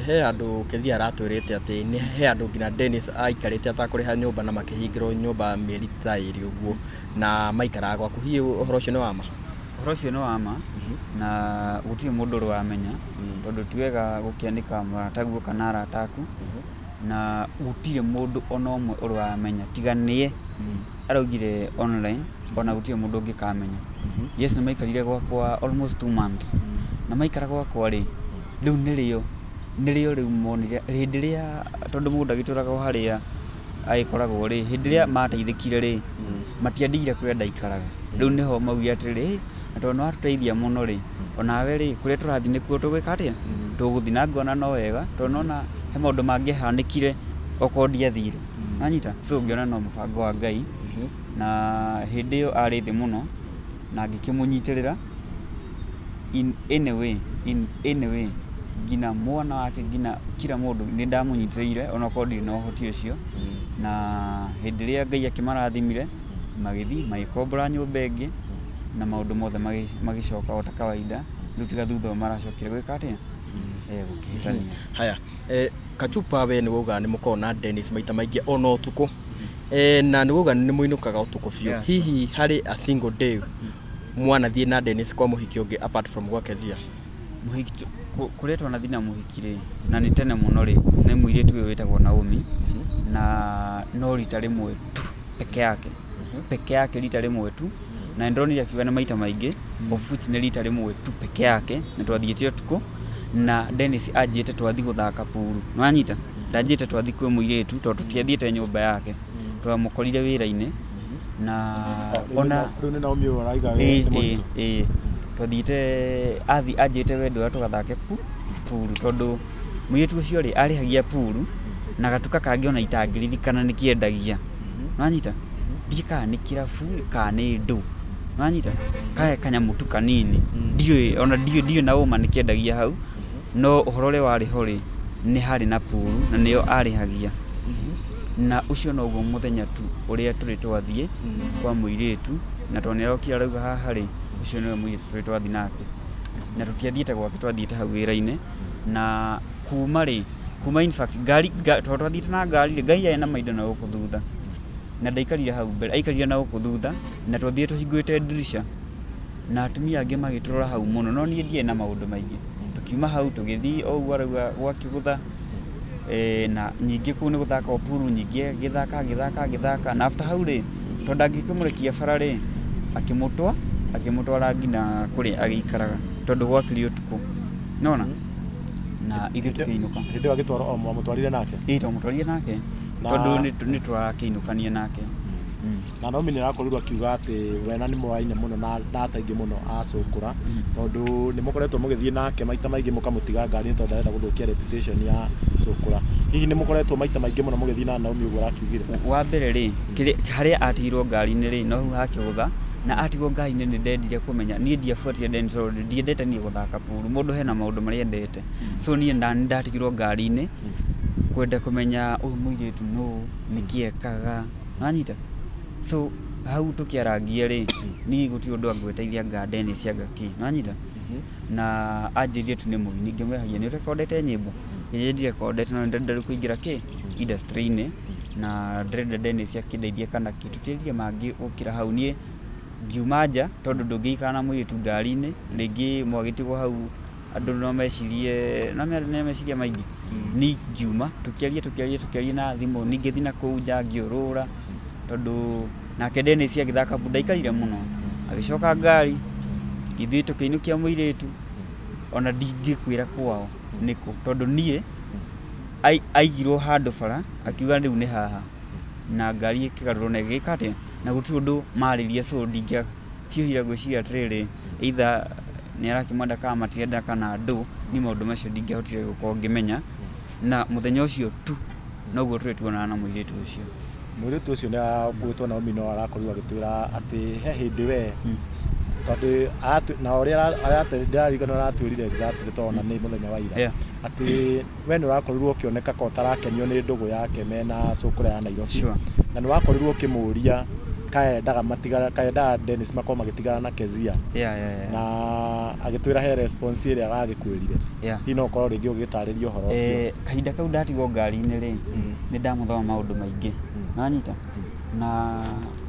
he handũ Kezia aratwĩrĩte atĩ nĩ he handũ nginya Dennis aikarĩte atakũrĩha nyũmba na makĩhingĩrwo nyũmba mĩeri ta ĩrĩ ũguo na maikaraga gwaku. Hihi ũhoro ũcio nĩ wa ma? Ũhoro ũcio nĩ wa ma na gũtirĩ mũndũ ũrĩ wamenya tondũ ti wega gũkĩanĩka mũrataguo kana arata aku na gũtirĩ mũndũ ona ũmwe ũrĩ wamenya tiga nĩye araugire online ona gũtirĩ mũndũ ũngĩkamenya. Yes nĩ maikarire gwakwa almost 2 months na maikara gwakwa rĩ, rĩu nĩrĩo nĩrĩo rĩu monire hĩndĩ ĩrĩa tondũ mũndũ agĩtũraga o harĩa agĩkoragwo rĩ, hĩndĩ ĩrĩa mateithĩkire rĩ, matiandigire kũrĩa ndaikaraga. Rĩu nĩho maugire atĩrĩrĩ, na tondũ nĩ watũteithia mũno rĩ, onawe rĩ, kũrĩa tũrathiĩ nĩkuo tũgwĩka atĩa? Tũgũthiĩ. Na ngona no wega tondũ nĩwona he maũndũ mangĩahanĩkire okorwo ndiathire. Nĩwanyita? So ngĩona no mũbango wa Ngai na hĩndĩ ĩyo arĩ thĩ mũno na ngĩkĩmũnyitĩrĩra in any way, in any way nginya mwana wake nginya kila mũndũ nĩ ndamũnyitĩrĩire onakorwo ndirĩ na ũhoti ũcio na hĩndĩ ĩrĩa Ngai akĩmarathimire magĩthiĩ magĩkombora nyũmba ĩngĩ na maũndũ mothe magĩcoka o ta kawaida rĩu tiga thutha ũyũ maracokire gwĩka atĩa? Gũkĩhĩtania. Haya, Kachupa we nĩ wauga nĩ mũkoragwo na Dennis maita maingĩ ona ũtukũ, na nĩ wauga nĩ mũinũkaga ũtukũ biũ. Hihi harĩ a single day mwanathiĩ na Dennis kwa mũhiki ũngĩ apart from gwa Kezia? Mũhiki kũrĩa twanathiĩ na mũhiki rĩ, na nĩ tene mũno rĩ, nĩ mũirĩtu ũyũ wĩtagwo Naomi na no rita rĩmwe tu peke yake, peke yake rita rĩmwe tu na nĩ ndonire akiuga nĩ maita maingĩ of which nĩ rita rĩmwe tu peke yake na twathiĩte ũtukũ na Dennis anjĩte twathiĩ gũthaka puru, nĩwanyita? Ndanjĩte twathiĩ kwĩ mũirĩtu tondũ tũtiathiĩte nyũmba yake, twamũkorire wĩra-inĩ na ona Rĩu nĩ Naomi ũyũ araiga ĩĩ nĩ ĩĩ mũritũ. Ĩĩ twathiĩte athi anjĩte we ndwara tũgathake puru tondũ mũirĩtu ũcio rĩ arĩhagia puru na gatuka kangĩ ona itangĩririkana nĩ kĩendagia, nĩwanyita? Ndiũĩ kana nĩ kĩrabu kana nĩ ndũ, nĩwanyita? Karĩ kanyamũ tu kanini ndiũĩ ona ndiũĩ ndirĩ na ũma nĩ kĩendagia hau no ũhoro ũrĩa warĩ ho rĩ nĩ harĩ na puru na nĩyo arĩhagia na ũcio noguo mũthenya tu ũrĩa tũrĩ twathiĩ kwa mũirĩtu na tondũ nĩ arokire arauga haha rĩ, ũcio nĩwe mũirĩtu tũrĩ twathiĩ nake na tũtiathiĩte gwake twathiĩte hau wĩra-inĩ na kuma rĩ, kuma in fact ngari tondũ twathiĩte na ngari rĩ, Ngai arĩ na maindo na gũkũ thutha na ndaikarire hau mbere aikarire na gũkũ thutha na twathiĩte tũhingũrĩte ndirisha na atumia angĩ magĩtũrora hau mũno no niĩ ndiarĩ na maũndũ maingĩ. Tũkiuma hau tũgĩthiĩ o ũguo arauga gwa kĩgũtha na ningĩ kũu nĩ gũthaka o pool ningĩ agĩthaka agĩthaka agĩthaka na after hau rĩ, tondũ ndangĩkĩmũrekia bara rĩ, akĩmũtwara akĩmũtwara nginya kũrĩa agĩikaraga tondũ gwakĩrĩ ũtukũ, nĩwona? Na ithuĩ tũkĩinũka. Hĩndĩ ĩyo agĩtwarwo o mwamũtwarire nake? Ĩĩ twamũtwarire nake tondũ nĩ tũrakĩinũkania nake. Na Naomi nĩ arakorirwo akiuga atĩ we na nĩ moaine mũno na data ingĩ mũno acũkũra tondũ nĩ mũkoretwo mũgĩthiĩ nake maita maingĩ mũkamũtiga ngari-inĩ tondũ ndarenda gũthũkia reputation ya cũkũra. Hihi nĩ mũkoretwo maita maingĩ mũno mũgĩthiĩ na Naomi ũguo arakiugire? Wa mbere rĩ, harĩa atigirwo ngari-inĩ rĩ, no hau hakĩgũtha na atigwo ngari-inĩ nĩ ndendire kũmenya, niĩ ndiabuatire Dennis tondũ ndiendete niĩ gũthaka pool, mũndũ hena maũndũ marĩa endete. So niĩ nĩ ndatigirwo ngari-inĩ kwenda kũmenya ũyũ mũirĩtu nũ, nĩkĩ ekaga, nĩwanyita? So hau tũkĩarangia rĩ, niĩ gũtirĩ ũndũ angweteirie anga Dennis anga kĩ, nĩwanyita? Na anjĩrire tu nĩ mũini, ngĩmwĩra haiya nĩ ũrekondete nyĩmbo? Ĩĩ ndirekondete no nĩndĩrenda rĩu kũingĩra kĩ, industry-inĩ. Na ndĩrenda Dennis akĩndeithie kana kĩ, tũtiaririe mangĩ gũkĩra hau. Niĩ ngiuma nja tondũ ndũngĩikara na mũirĩtu ngari-inĩ, rĩngĩ mwagĩtigwo hau andũ no mecirie, no meciria maingĩ. Niĩ ngiuma, tũkĩaria tũkĩaria tũkĩaria na thimũ, niĩ ngĩthiĩ na kũu nja ngĩũrũra, tondũ nake Dennis agĩthaka ndaikarire mũno, agĩcoka ngari, ithuĩ tũkĩinũkia mũirĩtu, ona ndingĩkwĩra kwao nĩkũ, tondũ niĩ aigirwo handũ bara, akiuga rĩu nĩ haha, na ngari ĩkĩgarũrwo na ĩgĩka atĩa, na gũtirĩ ũndũ marĩrie so ndingĩahiũhire gwĩciria atĩrĩrĩ, either nĩ arakĩmwenda kana matirenda kana ndũ, niĩ maũndũ macio ndingĩahotire gũkorwo ngĩmenya, na mũthenya ũcio tu noguo tũrĩ tuonana na mũirĩtu ũcio. Mũirĩtu ũcio nĩ agwĩtwo Naomi no arakorirwo agĩtwĩra atĩ he hĩndĩ we tondũ na ũrĩa ndĩraririkana aratwĩrire exactly tondũ ona nĩ mũthenya wa ira atĩ we nĩ ũrakorirwo ũkĩoneka ka ũtarakenio nĩ ndũgũ yake mena cũkũra ya Nairobi. Na nĩ wakorirwo ũkĩmũria kaendaga matigana, kaendaga Dennis makorwo magĩtigana na Kezia. Na agĩtwĩra he response ĩrĩa agĩkwĩrire. Hihi no ũkorwo rĩngĩ ũgĩtarĩria ũhoro ũcio. Kahinda kau ndatigwo ngari-inĩ rĩ, nĩ ndamũthoma maũndũ maingĩ. Nĩwanyita? Na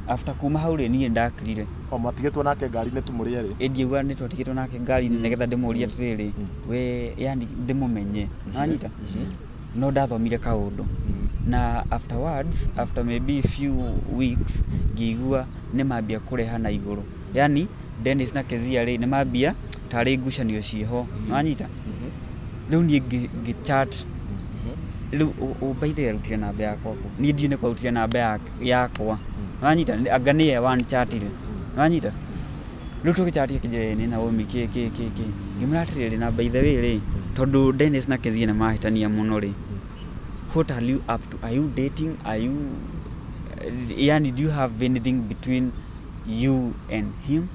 after kuma hau rĩ, niĩ nĩndakirire. O mwatigĩtwo nake ngari-inĩ tu mũrĩ erĩ? Ĩ ndiauga nĩ twatigĩtwo nake ngari-inĩ nĩgetha ndĩmũrie atĩrĩrĩ, we yani ndĩmũmenye. Nĩwanyita? No ndathomire kaũndũ. Na afterwards, after maybe few weeks, ngĩigua nĩ mambia kũreha na igũrũ. Yani Dennis na Kezia rĩ, nĩ mambia tarĩ ngucanio ciĩho. Nĩwanyita? Rĩu niĩ ngĩ chat. Rĩu by the way arutire namba yakwa kũ? Niĩ ndiũĩ nĩkũ arutire namba yakwa. Nĩwanyita? Anga nĩye wanchatire. Nĩwanyita? Rĩu tũgĩchat akĩnjĩra ĩ nĩ Naomi kĩ kĩ kĩ kĩ. Ngĩmwĩra atĩrĩrĩ na by the way rĩ, tondũ Dennis na Kezia nĩ mahĩtania mũno rĩ, what are you up to? Are you dating? Are you, yani do you have anything between you and him?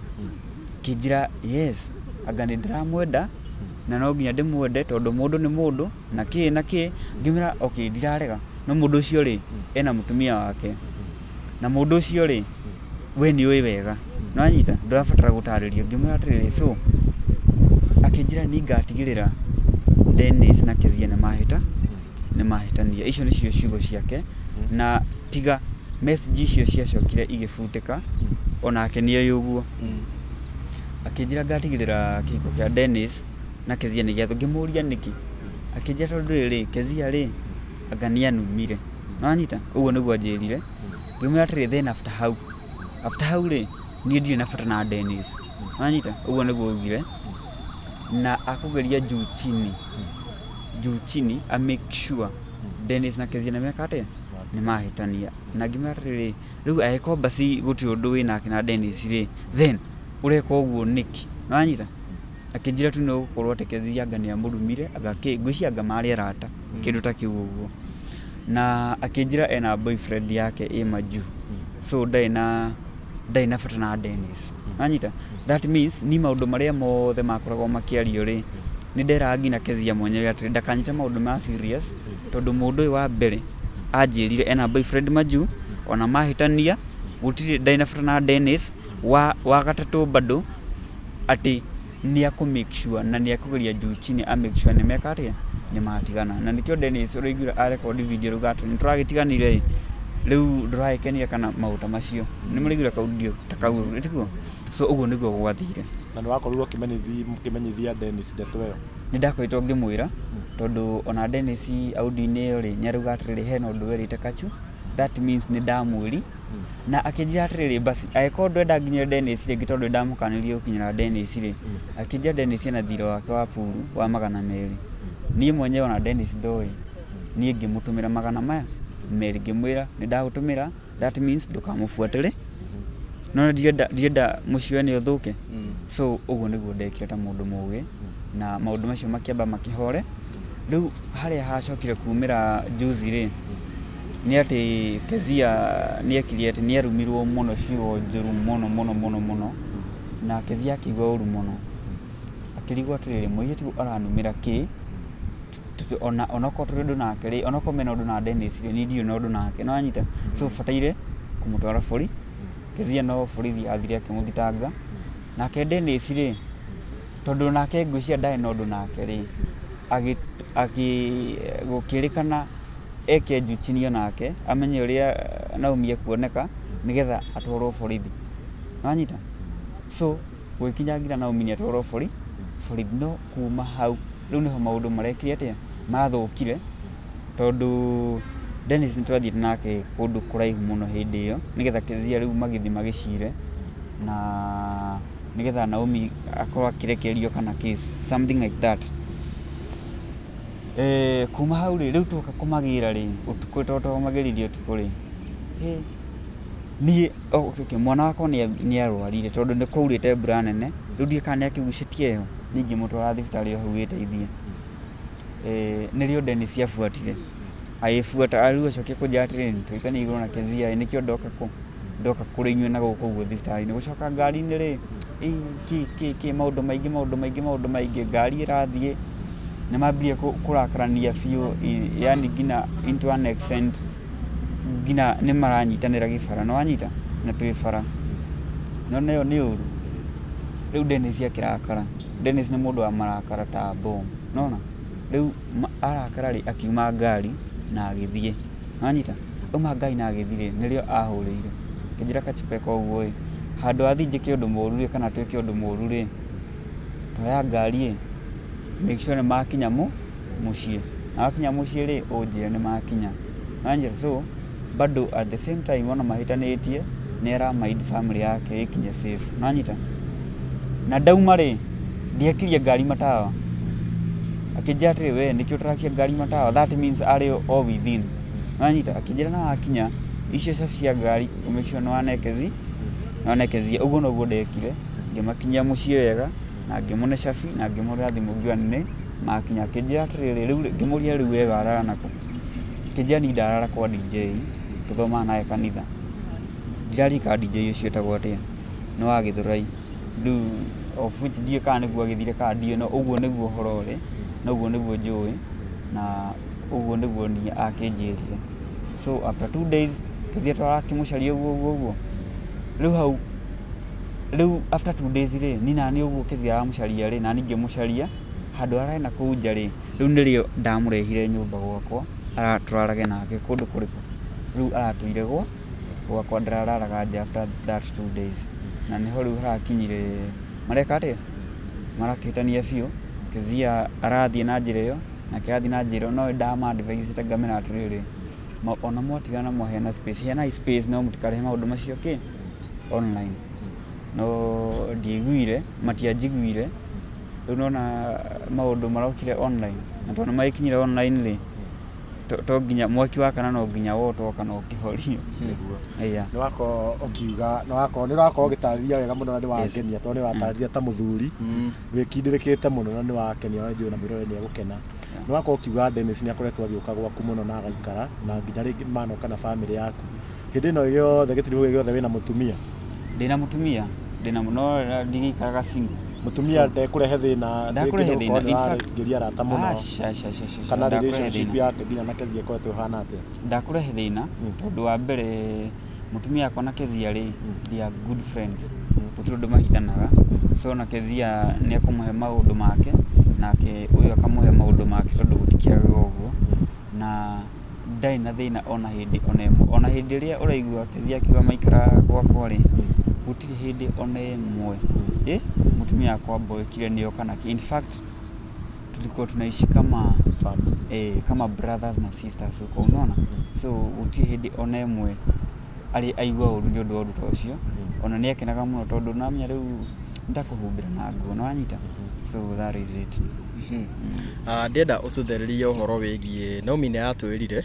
Akĩnjĩra yes, anga nĩ ndĩramwenda na no nginya ndĩmwende tondũ mũndũ nĩ mũndũ na kĩ na kĩ. Ngĩmwĩra okay ndirarega, no mũndũ ũcio rĩ, ena mũtumia wake. Na mũndũ ũcio rĩ, we nĩ ũĩ wega. Nĩwanyita? Ndũrabatara gũtarĩrio. Ngĩmwĩra atĩrĩrĩ, so akĩnjĩra niĩ ngatigĩrĩra Dennis na Kezia nĩ mahĩta, nĩ mahĩtania. Icio nĩcio ciugo ciake na tiga message icio ciacokire igĩbutĩka, onake nĩ oĩ ũguo. Akĩnjĩra ngatigĩrĩra kĩhiko kĩa Dennis na Kezia nĩ gĩathũka. Ngĩmũria nĩkĩ? Akĩnjĩra tondũ rĩrĩ, Kezia rĩ, anga nĩ anumire. Nĩwanyita? Ũguo nĩguo anjĩrire. Ngĩmwĩra atĩrĩrĩ, then after hau, after hau rĩ, niĩ ndirĩ na bata na Dennis. Nĩwanyita? Ũguo nĩguo augire. Na akũgeria juu chini, juu chini a make sure Dennis na Kezia nĩmeka atĩa? Nĩmahĩtania. Na ngĩmwĩra atĩrĩrĩ, rĩu angĩkorwo basi gũtirĩ ũndũ wĩnake na Dennis rĩ, then ũreka ũguo nĩkĩ? Nĩwanyita? Akĩnjĩra tu nĩ gũkorwo atĩ Kezia anga nĩ amũrumire, anga kĩ, ngwĩciria anga marĩ arata, kĩndũ ta kĩu ũguo. Na akĩnjĩra ena boyfriend yake ĩ majuu, so ndarĩ na ndarĩ na bata na Dennis. Nĩwanyita? That means niĩ maũndũ marĩa mothe makoragwo makĩario rĩ, nĩ nderaga nginya Kezia mwenyewe atĩrĩ ndakanyite maũndũ ma serious, tondũ mũndũ ũyũ wa mbere anjĩrire ena boyfriend majuu, ona mahĩtania gũtirĩ ndarĩ na bata na Dennis, wa gatatũ bado atĩ nĩ akũ make sure na nĩ akũgeria juu chini a make sure nĩ meka atĩa, nĩ matigana. Na nĩkĩo Dennis ũraiguire a record video arauga atĩ nĩ tũragĩtiganire ĩ, rĩu ndũragĩkenia kana maũndũ ta macio. Nĩ mũraiguire ka audio ta kau ũguo tiguo? So ũguo nĩguo gwathire. Na nĩ wakorirwo ũkĩmenyithia Dennis ndeto ĩyo? Nĩ ndakoretwo ngĩmwĩra tondũ ona Dennis audio-inĩ ĩyo rĩ, nĩ arauga atĩrĩrĩ hena ũndũ werĩte Kachu, that means nĩ ndamwĩri. Na akĩnjĩra atĩrĩrĩ basi angĩkorwo ndwenda nginyĩre Dennis rĩngĩ tondũ nĩndamũkanirie gũkinyĩra Dennis rĩ, akĩnjĩra Dennis ena thirĩ wake wa puru wa 200. Niĩ mwenyewe ona Dennis ndoĩ, niĩ ngĩmũtũmĩra magana maya merĩ ngĩmwĩra nĩndagũtũmĩra that means ndũkamũbuatĩre, no ndirenda ndirenda mũciĩ wene ũthũke. So ũguo nĩguo ndekire ta mũndũ mũgĩ na maũndũ macio makĩamba makĩhore. Rĩu harĩa hacokire kumĩra juzi rĩ, nĩ atĩ Kezia nĩ ekire atĩ nĩ arumirwo mũno ciugo njũru mũno mũno mũno mũno, na Kezia akĩigua ũru mũno. Akĩrigwo atĩrĩrĩ, mũirĩtu ũyũ aranumĩra kĩ, ona onakorwo tũrĩ ũndũ nake rĩ, onakorwo mena ũndũ na Dennis rĩ, niĩ ndirĩ na ũndũ nake, nĩ wanyita? So bataire kũmũtwara borithi, Kezia no borithi athire akĩmũthitanga. Nake Dennis rĩ, tondũ nake ngwĩciria ndarĩ na ũndũ nake rĩ, gũkĩrĩkana eke juu chini onake amenye ũrĩa Naomi ekuoneka nĩgetha atwarwo borithi. Nĩwanyita? So gũgĩkinya nginya Naomi nĩ atwarwo borithi no kuma hau rĩu nĩho maũndũ marekire atĩa? Mathũkire tondũ Dennis nĩ twathiĩte nake kũndũ kũraihu mũno hĩndĩ ĩyo nĩgetha Kezia rĩu magĩthiĩ magĩcire na nĩgetha Naomi akorwo akĩrekererio kana kĩ something like that. Kuma hau rĩ, rĩu twoka kũmagĩra rĩ, ũtukũ tondũ twamagĩrire ũtukũ rĩ, hĩ, niĩ okay, mwana wakwa nĩ arwarire tondũ nĩ kwaurĩte mbura nene, rĩu ndiũĩ kana nĩ akĩgucĩtie heho, niĩ ngĩmũtwara thibitarĩ o hau wĩteithie. Nĩrĩo Dennis abuatire, agĩbuata rĩu acokia kũnjĩra atĩrĩrĩ, tũikanie igũrũ na Kezia ĩ, nĩkĩo ndoka kũ? Ndoka kũrĩ inyuĩ na gũkũ ũguo thibitarĩ-inĩ. Gũcoka ngari-inĩ rĩ, ĩ kĩ kĩ kĩ maũndũ maingĩ maũndũ maingĩ maũndũ maingĩ, ngari ĩrathiĩ, nĩ mambirie kũrakarania biũ yaani nginya into an extent nginya nĩ maranyitanĩra gĩbara, nĩ wanyita? Na twĩ bara. Nĩ wona ĩyo nĩ ũru? Rĩu Dennis akĩrakara, Dennis nĩ mũndũ wa marakara ta bomu, nĩ wona? Rĩu arakara rĩ, akiuma ngari na agĩthiĩ, nĩ wanyita? Auma ngari na agĩthiĩ rĩ, nĩrĩo ahũrĩire, akĩnjĩra Kachipeka ũguo ĩ, handũ ha thiĩ njĩke ũndũ mũru rĩ, kana twĩke ũndũ mũru rĩ, toya ngari ĩ, make sure nĩ makinya mũciĩ, na wakinya mũciĩ rĩ, ũnjĩre nĩ makinya. Nĩ wanyita? So bado at the same time ona mahĩtanĩtie, nĩ ara mind family yake ĩkinye safe. Nĩ wanyita? Na ndauma rĩ, ndiakirie ngari matawa. Akĩnjĩra atĩrĩ, we nĩkĩ ũtarakia ngari matawa? That means arĩ o within. Nĩ wanyita? Akĩnjĩra na wakinya, icio cabi cia ngari ũ make sure nĩ wanekezia. Ũguo noguo ndekire, ngĩmakinyia mũciĩ wega, na ngĩmũne cabi, na ngĩmũhũrĩra thimũ ngiuga nĩ makinya. Akĩnjĩra atĩrĩrĩ, rĩu ngĩmũria rĩu we warara nakũ? Akĩnjĩra niĩ ndarara kwa DJ, tũthomaga nake kanitha. Ndiraririkana DJ ũcio etagwo atĩa, nĩ wa Gĩthũrai. Rĩu of which ndiũĩ kana nĩguo agĩthire kana ndiũĩ no ũguo nĩguo ũhoro ũrĩ, na ũguo nĩguo njũĩ, na ũguo nĩguo niĩ akĩnjĩrire. So after 2 days, tũthiĩ tũrakĩmũcaria ũguo ũguo ũguo. Rĩu hau, rĩu after 2 days rĩ, niĩ naniĩ ũguo Kezia aramũcaria rĩ, naniĩ ngĩmũcaria, handũ hararĩ na kũu nja rĩ, rĩu nĩrĩo ndamũrehire nyũmba gwakwa, tũrarage nake kũndũ kũrĩkũ? Rĩu aratũire gwakwa ndarararaga nja after that 2 days. Na nĩho rĩu harakinyire, mareka atĩa? Marakĩhĩtania biũ, Kezia arathiĩ na njĩra ĩyo, nake arathiĩ na njĩra ĩyo, no nĩ ndama advise ngamera atĩrĩrĩ, ona mwatigana mwaheana space, heanai space no mũtikarehe maũndũ macio kĩ? Online. No ndiaiguire, matianjiguire, rĩu nĩwona maũndũ marokire online, na tondũ nĩ magĩkinyire online rĩ, to nginya mwaki wakana no nginya wotwo kana ũkĩhorio. Nĩguo. Yeah. Nĩ wakorwo ũkiuga, nĩ wakorwo nĩ ũrakorwo ũgĩtarĩria wega mũno na nĩ wangenia tondũ nĩ ũratarĩria ta mũthuri wĩkindĩrĩkĩte mũno na nĩ wakenia na njũĩ na mwĩroreri nĩ egũkena. Nĩ wakorwo ũkiuga Dennis nĩ akoretwo agĩũka gwaku mũno na agaikara na nginya rĩngĩ manoka na famĩlĩ yaku. Hĩndĩ ĩno yothe gĩtiribũ gĩkĩ gĩothe wĩna mũtumia? Ndĩna mũtumia, ndĩna no ndigĩikaraga single. Mũtumia ndekũrehe thĩna rĩngĩ Ndakũrehe nĩ thĩna. gũkorwo In nĩ fact, ũraingĩria arata mũno aca, aca, aca, aca, kana ndakũrehe relationship thĩna. yake nginya na Kezia ĩkoretwo ĩhana atĩa? Ndakũrehe thĩna tondũ wa mbere mũtumia wakwa na Kezia rĩ, they are good friends. Gũtirĩ ũndũ mahithanaga. So na Kezia nĩ ekũmũhe maũndũ make, nake ũyũ akamũhe maũndũ make tondũ gũtikĩagaga ũguo. Na ndarĩ na thĩna ona hĩndĩ ona ĩmwe. Ona hĩndĩ ĩrĩa ũraigua Kezia akiuga maikaraga gwakwa rĩ, gũtirĩ hĩndĩ ona ĩmwe ĩ mũtumia wakwa amboekire nĩo kana kĩ. In fact, tulikuwa tunaishi kama Family. Kama brothers na sisters huko, unaona? So gũtirĩ hĩndĩ ona ĩmwe arĩ aigua ũru nĩ ũndũ wa ũndũ ta ũcio. Ona nĩ akenaga mũno tondũ nĩwamenya rĩu nĩ ta kũhumbĩra na nguo, nĩwanyita? So that is it. Ndĩrenda ũtũthererie ũhoro wĩgiĩ Naomi nĩ aratwĩrire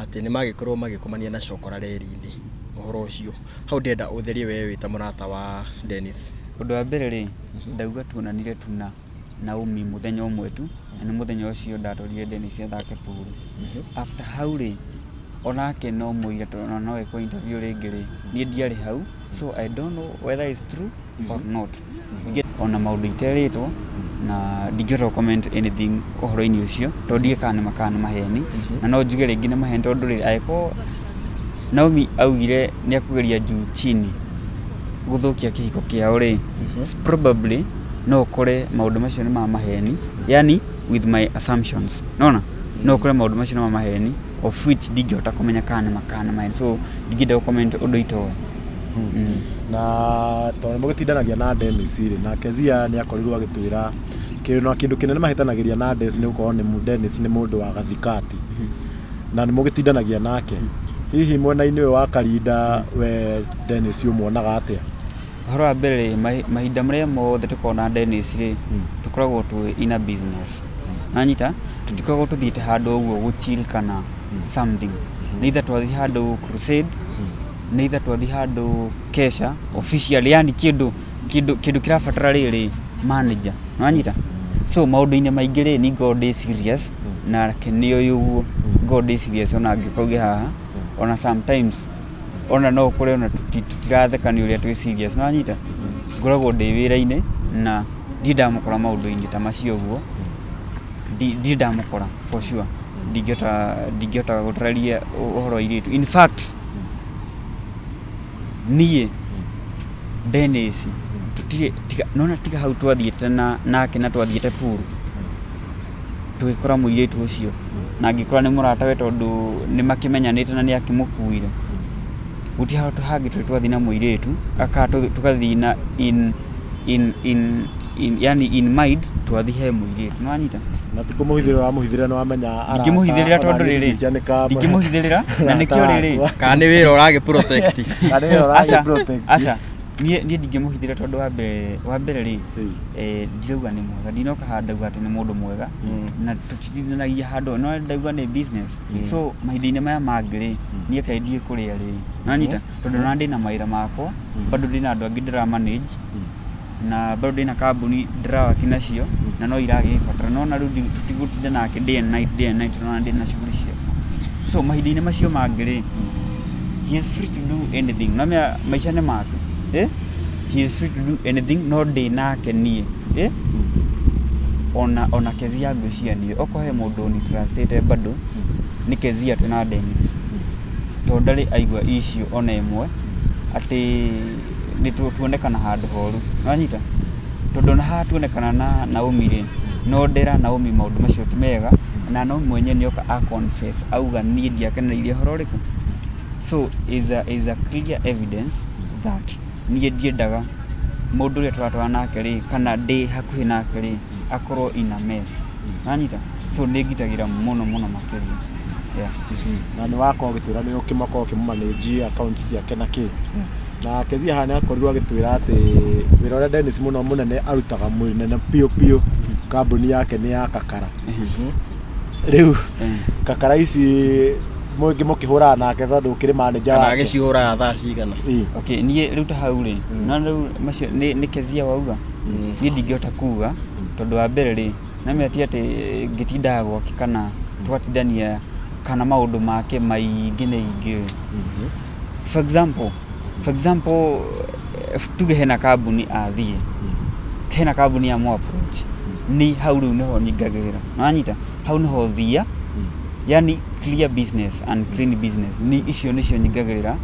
atĩ nĩ magĩkorwo magĩkomania na cokora reri-inĩ, ũhoro ũcio hau ndĩrenda ũtherie we wĩ ta mũrata wa Dennis. Ũndũ wa mbere rĩ, ndauga tuonanire tu na Naomi mũthenya ũmwe tu, na nĩ mũthenya ũcio ndatwarire Dennis athake pool. After hau rĩ, onake no mũira tondũ no ekwo interview rĩngĩ rĩ, niĩ ndiarĩ hau, so I don't know whether it's true or not. Ona maũndũ iterĩtwo na ndingĩhota gũ comment anything ũhoro-inĩ ũcio tondũ ndiũĩ kana nĩ ma kana nĩ maheni, na no njuge rĩngĩ nĩ maheni tondũ rĩrĩ, angĩkorwo Naomi augire nĩ ekũgeria juu chini gũthũkia kĩhiko kĩao rĩ, probably no ũkore maũndũ macio nĩ ma maheni, yani with my assumptions, nĩwona? No ũkore maũndũ macio nĩ ma maheni. Of which ndingĩhota kũmenya kana nĩ ma kana nĩ maheni, so ndingĩenda gũ comment ũndũ itoĩ. Na tondũ nĩ mũgĩtindanagia na Dennis rĩ, na Kezia nĩ akorirwo agĩtwĩra na kĩndũ kĩnene mahĩtanagĩria na Dennis nĩ gũkorwo nĩ Dennis nĩ mũndũ wa gathikati na nĩ mũgĩtindanagia nake. Hihi mwena-inĩ ũyũ wa Karinda we Dennis ũmuonaga atĩa? Ũhoro wa mbere rĩ, mahinda marĩa mothe tũkoragwo na Dennis rĩ, tũkoragwo twĩ in a business. Nanyita? Tũtikoragwo tũthiĩte handũ ũguo gũ chill kana something. Nĩ either twathiĩ handũ crusade, nĩ either twathiĩ handũ kesha officially, yani kĩndũ kĩndũ kĩndũ kĩrabatara rĩrĩ manager. Nĩwanyita? So maũndũ-inĩ maingĩ rĩ, niĩ ngoragwo ndĩ serious nake nĩoĩ ũguo. Ngoragwo ndĩ serious ona angĩũka auge haha, ona sometimes ona no ũkore ona tũtiratheka nĩ ũrĩa twĩ serious. Nĩwanyita? Ngoragwo ndĩ wĩra-inĩ na ndirĩ ndamũkora maũndũ-inĩ ta macio ũguo. Ndirĩ ndamũkora for sure. Ndingĩhota ndingĩhota gũtarĩria ũhoro wa airĩtu. In fact, niĩ Dennis tũtirĩ tiga nĩwona tiga hau twathiĩte na nake na twathiĩte pool, tũgĩkora mũirĩtu ũcio na angĩkorwo nĩ mũratawe tondũ nĩ makĩmenyanĩte na nĩ akĩmũkuire, gũtirĩ handũ hangĩ tũrĩ twathiĩ na mũirĩtu kana tũgathiĩ na in in in in yani in mind twathiĩ he mũirĩtu, nĩ wanyita? Na ti kũmũhithĩrĩra ũramũhithĩrĩra nĩ wamenya arata Ndingĩmũhithĩrĩra ona tondũ rĩrĩ, angĩkĩanĩka ndingĩmũhithĩrĩra na nĩkĩo rĩrĩ, wakwa. Kana nĩ wĩra ũragĩ protect. Kana nĩ wĩra aca ũragĩ protect. aca niĩ niĩ ndingĩmũhithĩrĩra tondũ wa mbere wa mbere rĩ, ndirauga nĩ mwega, ndinoka haha ndauga atĩ nĩ mũndũ mwega na tũtitindanagia handũ, no ndauga nĩ business. So mahinda-inĩ maya mangĩ rĩ, niĩ kaĩ ndiĩ kũrĩa rĩ, nĩwanyita? Tondũ ona ndĩna mawĩra makwa, bado ndĩna andũ angĩ ndĩra manage na bado ndĩna kambuni ndĩrawaki nacio na no iragĩbatara. Nĩwona rĩu tũtigũtinda nake day and night, day and night, nĩwona ndĩna shughuli ciakwa. So mahinda-inĩ macio mangĩ rĩ, he is free to do anything. Nĩwamenya maica nĩ make, eh? He is free to do anything no ndĩ nake niĩ, eh? Ona Kezia ngwĩciria niĩ okorwo he mũndũ ũni trust ĩte bado nĩ Kezia twĩna Dennis. Tondũ ndarĩ aigua issue ona ĩmwe atĩ nĩ tuonekana handũ horu. Nĩwanyita? Tondũ ona haha tuonekana na Naomi rĩ, no ndera Naomi maũndũ macio ti mega na Naomi mwenyewe nĩoka a confess auga niĩ ndiakenereire ũhoro ũrĩkũ. So is a clear evidence that niĩ ndiendaga mũndũ ũrĩa tũratwarana nake rĩ, kana ndĩ hakuhĩ nake rĩ, akorwo in a mess. Nĩwanyita? So nĩ ngitagĩra mũno mũno makĩria. Yeah. Na nĩ wakorwo ũgĩtwĩra nĩ ũkĩmakorwo ũkĩmũmanage account ciake na kĩ. Na Kezia haha nĩ akorirwo agĩtwĩra atĩ wĩra ũrĩa Dennis mũno mũnene arutaga mũnene biũ biũ kambuni yake nĩ ya kakara. Rĩu kakara ici mũngĩ mũkĩhũraga nake tondũ ũkĩrĩ manager Kana wake. agĩcihũraga thaa cigana. Ĩ. Okay, niĩ rĩu ta hau rĩ, no rĩu macio nĩ Kezia wauga, niĩ ndingĩhota kuga tondũ wa mbere rĩ, namenya ti atĩ ngĩtindaga gwake kana tũgatindania kana maũndũ make maingĩ nĩ ingĩũĩ. For example, tuge hena kambuni athiĩ, hena kambuni ya mũ approach, ni hau rĩu nĩho nyingagĩrĩra, nĩwanyita? Hau nĩho thia, yani clear business and clean business, ni icio nĩcio nyingagĩrĩra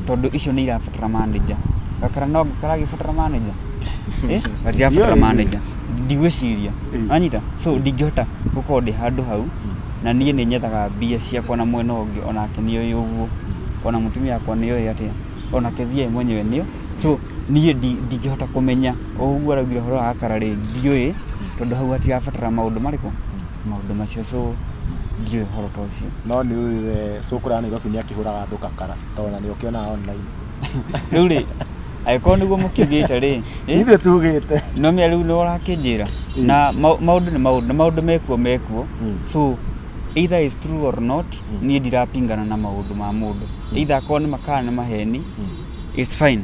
tondũ icio nĩ irabatara manager. Gakara no karagĩbatara manager? Eh? Gatirabatara Ndiũĩ. manager. Ndigwĩciria. Wanyita? So ndingĩhota gũkorwo ndĩ handũ hau na niĩ nĩ nyethaga mbia ciakwa na mwena ũngĩ onake nĩ oĩ ũguo, ona mũtumia wakwa nĩ oĩ atĩa, ona Kezia ye mwenyewe nĩ so niĩ ndingĩhota kũmenya ũguo araugire ũhoro wa gakara rĩ, ndiũĩ tondũ hau hatirabatara maũndũ marĩkũ, maũndũ macio, so ndiũĩ ũhoro ta ũcio. No nĩ ũĩ we cũkũra Nairobi nĩ akĩhũraga andũ kakara tondũ ona nĩ ũkĩonaga online. Rĩu rĩ, angĩkorwo nĩguo mũkiugĩte rĩ, eh? Ithuĩ tugĩte. No mĩa rĩu nĩ ũrakĩnjĩra na maũndũ nĩ maũndũ na maũndũ mekuo mekuo, so either is true or not, niĩ ndirapingana na maũndũ ma mũndũ, either akorwo nĩ makana nĩ maheni, it's fine,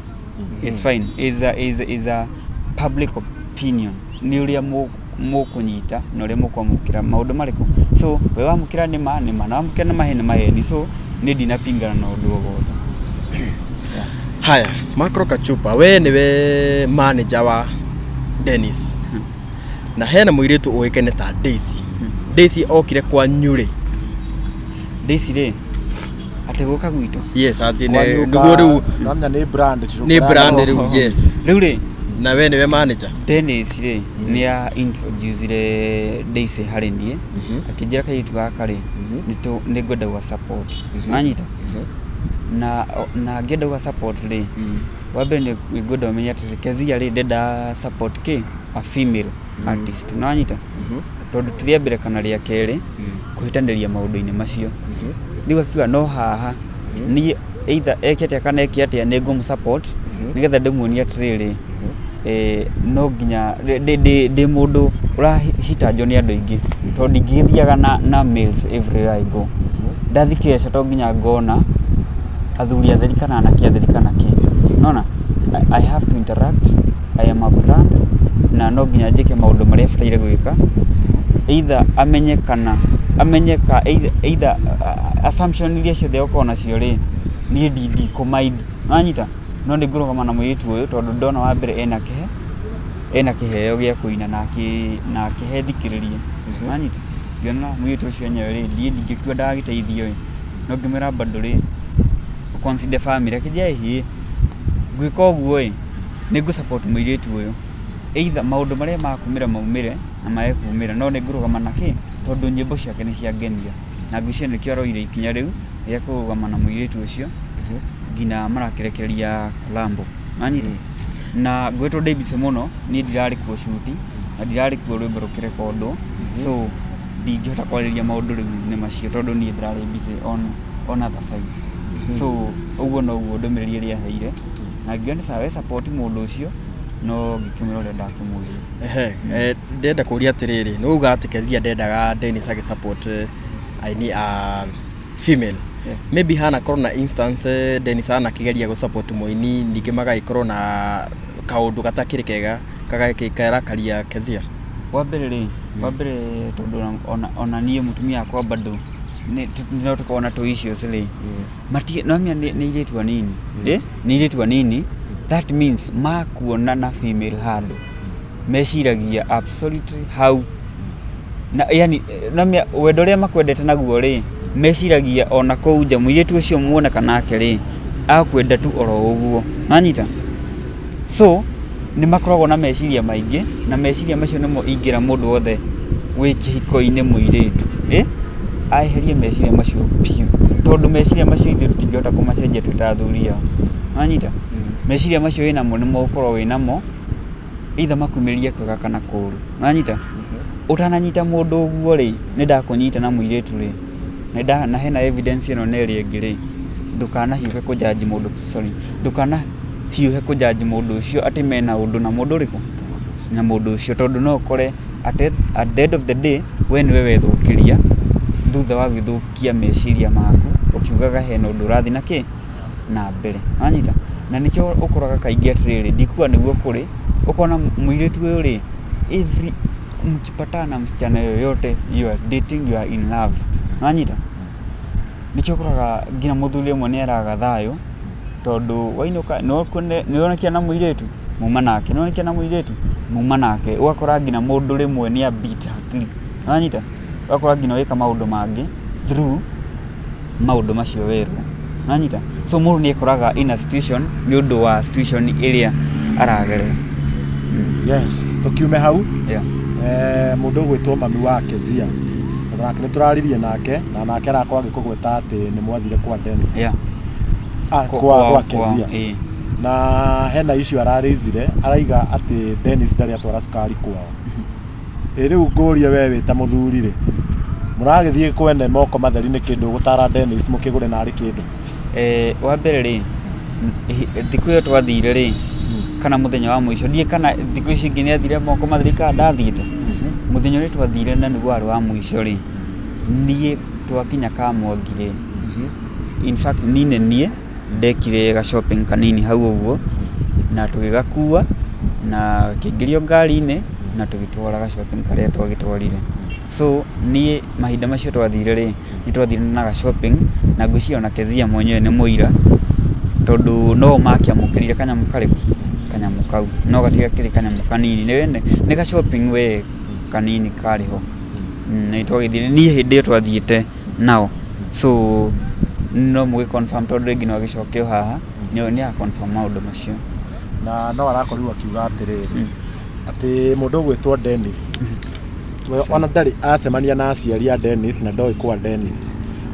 it's fine, is a public opinion, nĩ ũrĩa mũkũnyita na ũrĩa mũkwamũkĩra maũndũ marĩkũ. So we wamũkĩra nĩ ma nĩ ma, na wamũkĩra nĩ maheni nĩ maheni, so niĩ ndinapingana na ũndũ o wothe. Haya, Macro Kachupa, we nĩwe manager wa Dennis. Na hena mũirĩtu ũĩkaine ta Daisy. Daisy okire kwanyu rĩ? Daisy rĩ, atĩ gũka gwitũ? Yes, atĩ nĩguo rĩu Namenya nĩ brand. Nĩ brand rĩu, yes. Rĩu rĩ, Na we nĩwe manager? Dennis rĩ, nĩ a introducire Daisy harĩ niĩ, akĩnjĩra kairĩtu gaka rĩ, nĩ ngwenda gwa support, wanyita? Na ngĩenda gwa support rĩ, wa mbere nĩ ngwenda ũmenye atĩrĩ, Kezia rĩ, ndenda support kĩ a female artist, nĩwanyita? Tondũ ti rĩa mbere kana rĩa kerĩ kũhĩtanĩria maũndũ-inĩ macio. Rĩu akiuga no haha niĩ either eke atĩa kana eke atĩa, nĩ ngũmũ support nĩgetha ndĩmuonie atĩrĩrĩ, no nginya ndĩ mũndũ ũrahitanjwo nĩ andũ aingĩ, tondũ ndingĩgĩthiaga na males everywhere I go. Ndathiĩ kĩeca to nginya ngona athuri atheri kana anake atheri kana kĩ, nona I have to interact, I am a brand, na no nginya njĩke maũndũ marĩa bataire gwĩka, either amenye kana amenye ka either assumption iria ciothe okorwo nacio rĩ, niĩ ndikũ mind, wanyita? No nĩ ngũrũgama na mũirĩtu ũyũ tondũ ndona wa mbere ena kĩheo gĩa kũina na akĩhe thikĩrĩria, wanyita? Ngĩona mũirĩtu ũcio enyewe rĩ, niĩ ndingĩkua ndagagĩteithio ĩ, no ngĩmwĩra bado rĩ, consider family. Akĩnjĩra ĩhĩ, ngwĩka ũguo ĩ, nĩ ngũ support mũirĩtu ũyũ, either maũndũ marĩa makumĩra maumĩre na mage kumĩra, no nĩ ngũrũgama na kĩ, tondũ nyĩmbo ciake nĩ ciangenia, na ngwĩciria nĩkĩo aroire ikinya rĩu rĩa kũrũgama na mũirĩtu ũcio nginya marakĩrekereria collabo, wanyita? Na ngwĩtwo ndĩ busy mũno, niĩ ndirarĩ kuo shoot na ndirarĩ kuo rwĩmbo rũkĩrekondwo, so ndingĩhota kwarĩria maũndũ rĩu nĩ macio tondũ niĩ ndĩrarĩ busy on other sides. So ũguo noguo ndũmĩrĩri ĩrĩa aheire, na ngiuga nĩ sawa, we support mũndũ ũcio, no ngĩkĩmwĩra ũrĩa ndakĩmwĩrire. Ehe, ndĩrenda kũria atĩrĩrĩ, nĩ uga atĩ Kezia ndendaga Dennis agĩ support aini a female. Maybe hanakorwo na instance Dennis anakĩgeria gũ support mũini, ningĩ magagĩkorwo na kaũndũ gatakĩrĩ kega karakaria Kezia? Wa mbere tondũ ona niĩ mũtumia wakwa bado no tũkorwo na tũ issues rĩ, mati no menya nĩ airĩtu anini, nĩ airĩtu anini, that means makuona na female handũ meciragia absolutely hau na yani no menya wendo ũrĩa makwendete naguo rĩ, meciragia ona kũu nja mũirĩtu ũcio muoneka nake rĩ, akwenda tu oro ũguo, wanyita? So nĩ makoragwo na meciria maingĩ, na meciria macio nĩmo ingĩra mũndũ wothe wĩ kĩhiko-inĩ mũirĩtu aeherie meciria macio biũ, tondũ meciria macio ithuĩ tũtingĩhota kũmacenjia twĩ ta athuri ao, wanyita? Meciria macio wĩnamo nĩmo ũgũkorwo wĩnamo, either makumĩrie kwega kana kũru, wanyita? Ũtananyita mũndũ ũguo rĩ, nĩ ndakũnyita na mũirĩtu rĩ, na hena evidence ĩno na ĩrĩa ĩngĩ rĩ, ndũkanahiũhe kũjudge mũndũ, sorry, ndũkanahiũhe kũjudge mũndũ ũcio atĩ mena ũndũ na mũndũ ũrĩkũ na mũndũ ũcio, tondũ no ũkore at the end of the day we nĩwe wethũkĩria thutha wa gwĩthũkia meciria maku ũkiugaga hena ũndũ ũrathiĩ na kĩ na mbere, wanyita? Na nĩkĩo ũkoraga kaingĩ atĩrĩrĩ, ndikuga nĩguo kũrĩ, ũkona mũirĩtu ũyũ rĩ, every mkipatana na msichana yoyote you are dating, you are in love, wanyita? Nĩkĩo ũkoraga nginya mũthuri ũmwe nĩ araga thayũ, tondũ wainũka nĩwonekia na mũirĩtu muma nake, nĩwonekia na mũirĩtu muma nake, ũgakora nginya mũndũ rĩmwe nĩ a beat hakiri, wanyita? Ũgakora nginya ũgĩka maũndũ mangĩ through maũndũ macio werwo, wanyita? So mũndũ nĩ ekoraga in a situation nĩ ũndũ wa situation ĩrĩa aragerera. Yes, tũkiume hau. Mũndũ ũgwĩtwo mami wa Kezia nake nĩ tũraririe nake, na nake arakorwo agĩkũgweta atĩ nĩ mwathire kwa Dennis. Ah, kwa Kezia. Na hena issue ararĩizire, araiga atĩ Dennis ndarĩ atwara cukari kwao. Ĩ rĩu ngũrie, we wĩ ta mũthuri rĩ, mũragĩthiĩ kwene moko matheri nĩ kĩndũ gũtara Dennis mũkĩgũre narĩ kĩndũ? Wa mbere rĩ, thikũ ĩyo twathire rĩ, kana mũthenya wa mũico, ndiũĩ kana thikũ ici ingĩ nĩ athire moko matheri kana ndathiĩte. Mũthenya ũrĩa twathire na nĩguo warĩ wa mũico rĩ, niĩ twakinya Kamwangi rĩ, in fact niĩ nĩ niĩ ndekire ga shopping kanini hau ũguo, na tũgĩgakua na kĩingĩrio ngari-inĩ na tũgĩtwara ga shopping karĩa twagĩtwarire. So niĩ mahinda macio twathire rĩ, nĩ twathire na ga shopping, na ngwĩciria ona Kezia mwenyewe nĩ mũira, tondũ no makĩamũkĩrire kanyamũ karĩkũ, kanyamũ kau, no gatiakĩrĩ kanyamũ kanini, nĩ ga shopping we kanini karĩ ho. Na nĩ twagĩthire, niĩ hĩndĩ ĩyo twathiĩte nao, so no mũgĩ confirm, tondũ rĩngĩ no agĩcoke o haha nĩ a confirm maũndũ macio. Na no arakorirwo akiuga atĩrĩrĩ, atĩ mũndũ ũgwĩtwo Dennis we ona ndarĩ acemania na aciari a Dennis na ndoĩ kwa Dennis.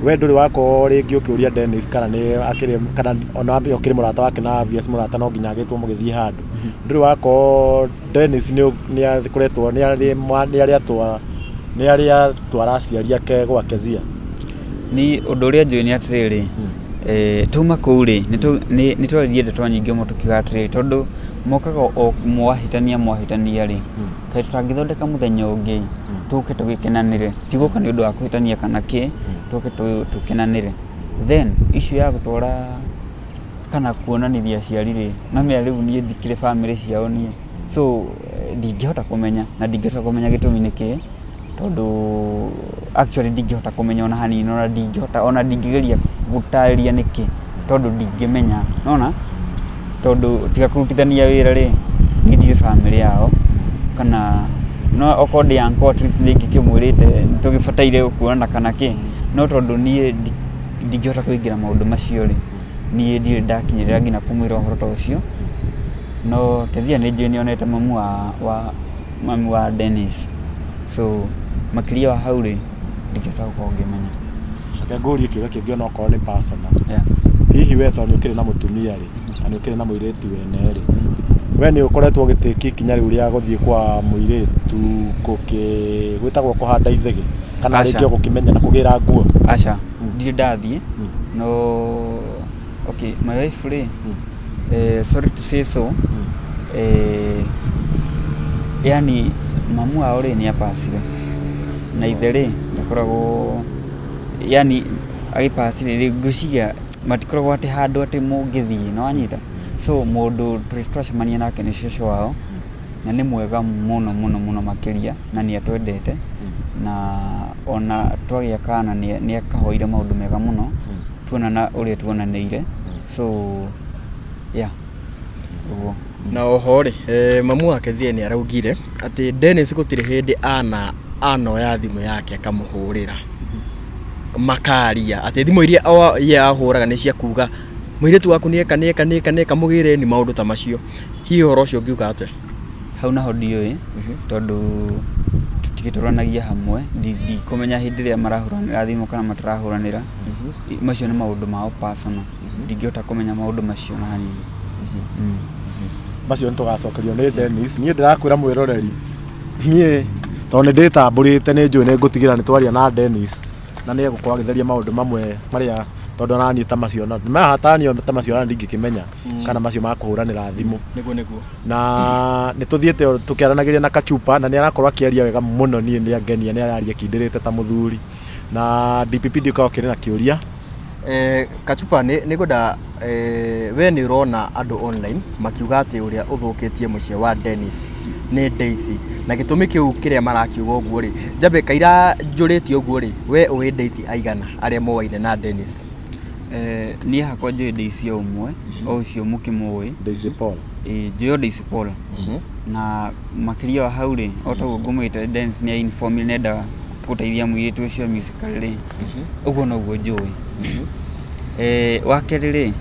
We ndũrĩ wakorwo rĩngĩ ũkĩũria Dennis kana nĩ akĩrĩ, kana ona ũkĩrĩ mũrata wake, na obvious mũrata no nginya agĩtwo mũgĩthiĩ handũ. Ndũrĩ wakorwo Dennis nĩ akoretwo nĩ arĩ atwara aciari ake gwa Kezia? Ni ũndũ ũrĩa njũĩ nĩ atĩrĩrĩ, tauma kũu rĩ, nĩ twaririe ndeto nyingĩ mũno tũkiuga atĩrĩrĩ, tondũ mokaga o mwahĩtania mwahĩtania rĩ, kaĩ tũtangĩthondeka mũthenya ũngĩ tũke tũgĩkenanĩre, ti gũka nĩ ũndũ wa kũhĩtania kana kĩ, tũke tũkenanĩre. Then issue ya gũtwara kana kuonanithia aciari rĩ, mamenya rĩu niĩ ndikĩrĩ bamĩrĩ ciao niĩ, so ndingĩhota kũmenya na ndingĩhota kũmenya gĩtũmi nĩ kĩĩ, tondũ actually ndingĩhota kũmenya ona hanini, ona ndingĩhota, ona ndingĩgeria gũtarĩria nĩkĩ, tondũ ndingĩmenya, nĩwona? Tondũ tiga kũrutithania wĩra rĩ, niĩ ndirĩ bamĩrĩ yao, kana no okorwo ndĩ uncle at least nĩ ingĩkĩmwĩrĩte nĩ tũgĩbataire kuonana kana kĩ, no tondũ niĩ ndingĩhota kũingĩra maũndũ macio rĩ, niĩ ndirĩ ndakinyĩrĩra nginya kũmwĩra ũhoro ta ũcio, no Kezia nĩ njũĩ nĩ onete mamu wa mami wa Dennis, so makĩria wa hau rĩ, ndingĩhota gũkorwo ngĩmenya. Reke ngũrie kĩũria kĩngĩ onokorwo nĩ personal. Yeah. Hihi we tondũ nĩ ũkĩrĩ na mũtumia rĩ, na nĩ ũkĩrĩ na mũirĩtu wene rĩ, we nĩ ũkoretwo ũgĩtĩkia ikinya rĩu rĩa gũthiĩ kwa mũirĩtu gũkĩ gwĩtagwo kũhanda ithĩgĩ, kana Aca. rĩngĩ o gũkĩmenya na kũgĩra nguo? Aca, ndirĩ ndathiĩ, no okay, my wife rĩ, sorry to say so, yani mamu wao rĩ nĩ apacire, na ithe rĩ ndakoragwo, yani agĩpaci rĩ, ngwĩciria matikoragwo atĩ handũ atĩ mũngĩthiĩ, nĩ wanyita? So mũndũ twacemania nake nĩ cũcũ wao, na nĩ mwega mũno mũno mũno makĩria, na nĩ atwendete, na ona twagĩa kana nĩ akahoire maũndũ mega mũno, tuonana ũrĩa tuonanĩire, so yeah, ũguo. Na oho rĩ, mamu wa Kezia nĩ araugire atĩ Dennis gũtirĩ hĩndĩ ana anoya thimũ yake akamũhũrĩra makaria, atĩ thimũ iria ye ahũraga nĩ cia kuga mũirĩtu waku nĩeka nĩeka nĩeka nĩeka, mũgĩreni, maũndũ ta macio. Hihi ũhoro ũcio ũngiuga atĩa? Hau naho ndiũĩ, tondũ tũtigĩtũranagia hamwe, ndikũmenya hĩndĩ ĩrĩa marahũranĩra thimũ kana matarahũranĩra. Macio nĩ maũndũ mao personal, ndingĩhota kũmenya maũndũ macio na hanini. Macio nĩ tũgacokerio nĩ Dennis. Niĩ ndĩrakwĩra mwĩroreri, niĩ tondũ nĩ ndĩtambũrĩte, nĩ njũĩ nĩ ngũtigĩra nĩ twaria na Dennis na nĩ egũkorwo agĩtheria maũndũ mamwe marĩa, tondũ ona niĩ ta macio mahatania ta macio ona ndingĩkĩmenya kana macio ma kũhũranĩra thimũ. Nĩguo nĩguo. Na nĩ tũthiĩte tũkĩaranagĩria na Kachupa na nĩ arakorwo akĩaria wega mũno, niĩ nĩ angenia, nĩ araria akindĩrĩte ta mũthuri. Na DPP ndiũkaga ũkĩrĩ na kĩũria. Kachupa, nĩ ngwenda, we nĩ ũrona andũ online makiuga atĩ ũrĩa ũthũkĩtie mũciĩ wa Dennis nĩ Daisy, na gĩtũmi kĩu kĩrĩa marakiuga ũguo rĩ, njabe kaira njũrĩtie ũguo rĩ, we ũĩ Daisy aigana arĩa moaine na Dennis? Niĩ hakwa njũĩ Daisy o ũmwe, o ũcio mũkĩmũĩ. Daisy Paul. Ĩĩ, njũĩ o Daisy Paul. Na makĩria wa hau rĩ, o taguo ngũmwĩte, Dennis nĩ inform nĩ endaga gũteithia mũirĩtu ũcio musically rĩ, ũguo noguo njũĩ. Wa kerĩ rĩ,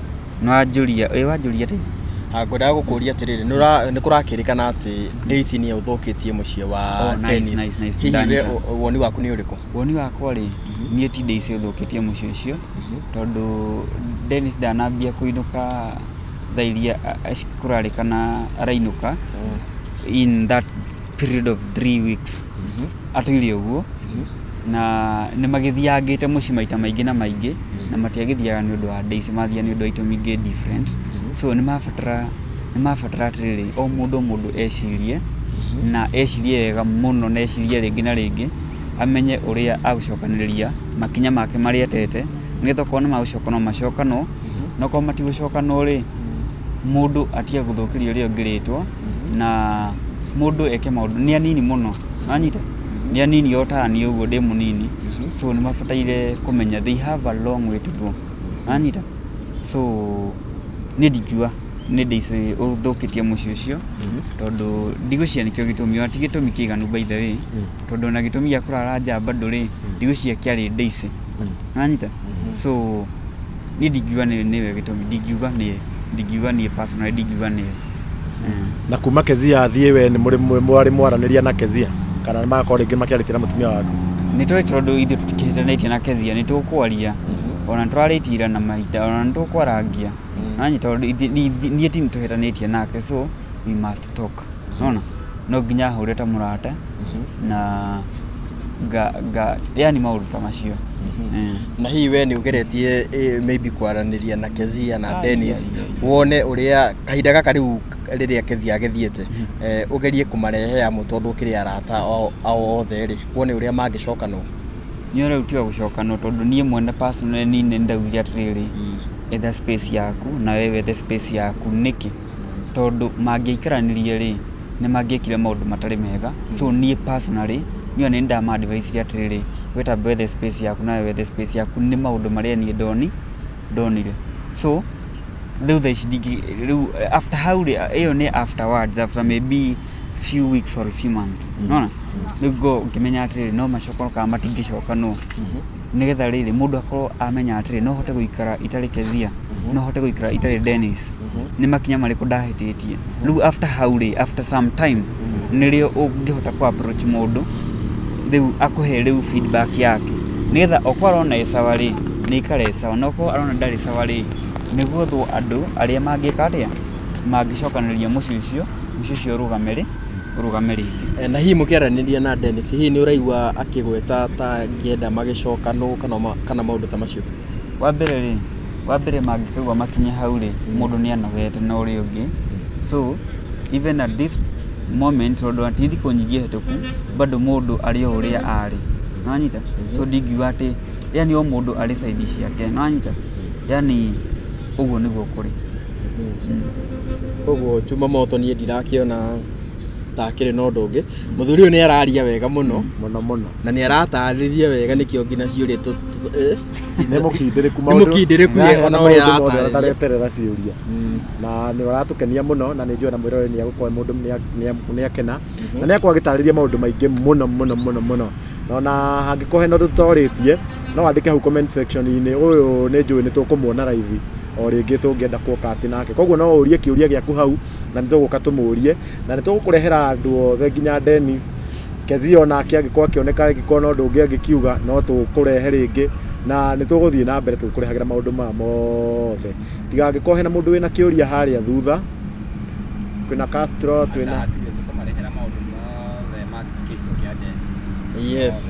nĩ wanjũria, ĩ wanjũria rĩ? Ngwendaga gũkũria atĩrĩrĩ, nĩ kũrakĩrĩkana atĩ Daisy nĩwe ũthũkĩtie mũciĩ wa Oh, nice, Dennis. nice, nice. Hihi we Ndanyita. woni waku nĩ ũrĩkũ? Woni wakwa rĩ, niĩ ti Daisy ũthũkĩtie mũciĩ ũcio, tondũ Dennis ndanambia kũinũka thaa iria kũrarĩkana arainũka, in that period of 3 weeks atũire ũguo, na nĩ magĩthiangĩte mũciĩ maita maingĩ na maingĩ, na matiagĩthiaga nĩ ũndũ wa Daisy, mathiaga nĩ ũndũ wa itũmi ingĩ different. So nĩ mabatara atĩrĩrĩ, o mũndũ o mũndũ ecirie, na ecirie wega mũno, na ecirie rĩngĩ na rĩngĩ, amenye ũrĩa agũcokanĩrĩria makinya make marĩa atete, nĩgetha okorwo nĩ magũcokanwo macokanwo, na okorwo matigũcokanwo rĩ, mũndũ atige gũthũkĩria ũrĩa ũngĩ rĩtwa, na mũndũ eke maũndũ. Nĩ anini mũno, wanyita, nĩ anini o ta niĩ ũguo ndĩ mũnini, so nĩ mabataire kũmenya they have a long way to go, wanyita. So niĩ ndingiuga nĩ Daisy ũthũkĩtie mũciĩ ũcio, tondũ ndigwĩciria nĩkĩo gĩtũmi, ona ti gĩtũmi kĩiganu by the way, tondũ ona gĩtũmi gĩa kũrara nja bado rĩ, ndigwĩciria kĩarĩ Daisy, wanyita. So niĩ ndingiuga nĩwe gĩtũmi, ndingiuga nĩye, ndingiuga niĩ personally ndingiuga nĩye. Na kuma Kezia athiĩ, we nĩ mũrĩ mwarĩ mwaranĩria na Kezia kana magakorwo rĩngĩ makĩarĩtie na mũtumia waku? Nĩ tũĩ, tondũ ithuĩ tũtikĩhĩtanĩtie na Kezia, nĩ tũkwaria, ona nĩ tũrarĩtie ira na mahinda, ona nĩ tũkwarangia nanyi, tondũ niĩ ti tũhĩtanĩtie nake, so we must talk. Nona no nginya hũre ta mũrata na nga nga yani maũndũ ta macio. Na hihi we nĩ ũgeretie maybe kwaranĩria na Kezia na Dennis, wone ũrĩa kahinda gaka rĩu rĩrĩa Kezia agĩthiĩte, ũgerie kũmarehe amwe, tondũ ũkĩrĩ arata ao othe rĩ, wone ũrĩa mangĩcokanwo? Niĩ rĩu tiga gũcokanwo, tondũ niĩ mwene personally niĩ nĩ ndaugire atĩrĩrĩ, etha space yaku na we wethe space yaku. Nĩkĩ? Tondũ mangĩaikaranirie rĩ, nĩ mangĩekire maũndũ matarĩ mega. So niĩ personally niĩ nĩ ndama advice atĩrĩrĩ, we tamba wethe space yaku nawe wethe space yaku. Nĩ maũndũ marĩa niĩ ndonire. So rĩu thaa ici ndingĩ rĩu after hau rĩ, ĩyo nĩ afterwards, after maybe few weeks or few months, nona rĩu ngĩmenya atĩrĩrĩ, no macokanwo kana matingĩcokanwo, nĩgetha rĩrĩ mũndũ akorwo amenya atĩrĩ, no hote gũikara itarĩ Kezia, no hote gũikara itarĩ Dennis, nĩ makinya marĩkũ ndahĩtĩtie. Rĩu after hau rĩ, after some time, nĩrĩo ũngĩhota kũ approach mũndũ, rĩu akũhe rĩu feedback yake, nĩgetha okorwo arona ĩ sawa rĩ, nĩ ikare ĩ sawa, na okorwo arona ndarĩ sawa rĩ, nĩguo thwo andũ arĩa mangĩka atĩa, mangĩcokanĩrĩria mũciĩ ũcio, mũciĩ ũcio ũrũgame rĩngĩ. Na hihi mũkĩaranĩria na Dennis, hihi nĩ ũraigua akĩgweta ta angĩenda magĩcokanwo kana maũndũ ta macio? Wa mbere rĩ, wa mbere mangĩkaigua makinye hau rĩ, mũndũ nĩ anogete na ũrĩa ũngĩ. So even at this moment, tondũ ti thikũ nyingĩ hĩtũku, bado mũndũ arĩ o ũrĩa arĩ, nĩwanyita? So ndingiuga atĩ yani o mũndũ arĩ side ciake, nĩwanyita? Yani ũguo nĩguo kũrĩ. Koguo Chuma Moto, niĩ ndirakĩona ta akĩrĩ na ũndũ ũngĩ. Mũthuri ũyũ nĩ araria wega mũno. Mũno mũno. Na nĩ aratarĩria wega, nĩkĩo nginya ciũria Nĩ mũkindĩrĩku. Nĩ mũkindĩrĩku ye, ona ũrĩa maũndũ mothe aratarĩria. Atareterera ciũria, na nĩ ũratũkenia mũno, na nĩ njũĩ na mwĩrore nĩ egũkorwo mũndũ nĩ akena na nĩ akorwo agĩtarĩria maũndũ maingĩ mũno mũno mũno mũno. Na ona hangĩkorwo hena ũndũ tũtorĩtie, no wandĩke hau comment section-inĩ. Ũyũ nĩ njũĩ nĩ tũkũmuona live o rĩngĩ tũngĩenda kuoka atĩ nake, koguo no ũrie kĩũria gĩaku hau na nĩ tũgũka tũmũrie, na nĩ tũgũkũrehera andũ othe, nginya Dennis Kezia onake angĩkorwo akĩoneka, angĩkorwo na ũndũ ũngĩ angĩkiuga, no tũkũrehe rĩngĩ, na nĩ tũgũthiĩ na mbere tũgĩkũrehagĩra maũndũ maya mothe, tiga angĩkorwo hena mũndũ wĩna kĩũria harĩa thutha. Kwĩna Castro, twĩna Aca, hatirĩ, tũkũmarehera maũndũ mothe ma kĩhiko kĩa Dennis. Yes.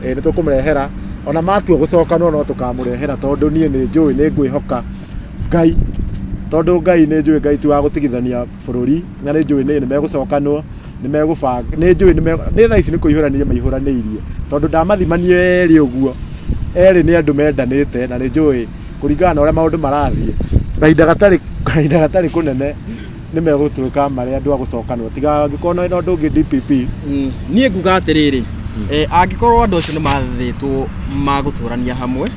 Ĩ, nĩ tũkũmũrehera ona matua gũcokanwo, no tũkamũrehera, tondũ niĩ nĩ njũĩ nĩ ngwĩhoka Ngai, tondũ Ngai nĩ njũĩ Ngai ti wa gũtigithania bũrũri, na nĩ njũĩ nĩ megũcokanwo, nĩ megũbanga, nĩ njũĩ nĩ thaa ici nĩ kũihũrania maihũranĩirie, tondũ ndamathimanie erĩ ũguo, erĩ nĩ andũ mendanĩte, na nĩ njũĩ kũringana na ũrĩa maũndũ marathiĩ, kahinda gatarĩ kũnene nĩ megũtuĩka marĩ andũ a gũcokanwo, tiga angĩkorwo na ũndũ ũngĩ, DPP. Niĩ nguga atĩrĩrĩ, angĩkorwo andũ acio nĩ mathĩtwo magũtũrania hamwe,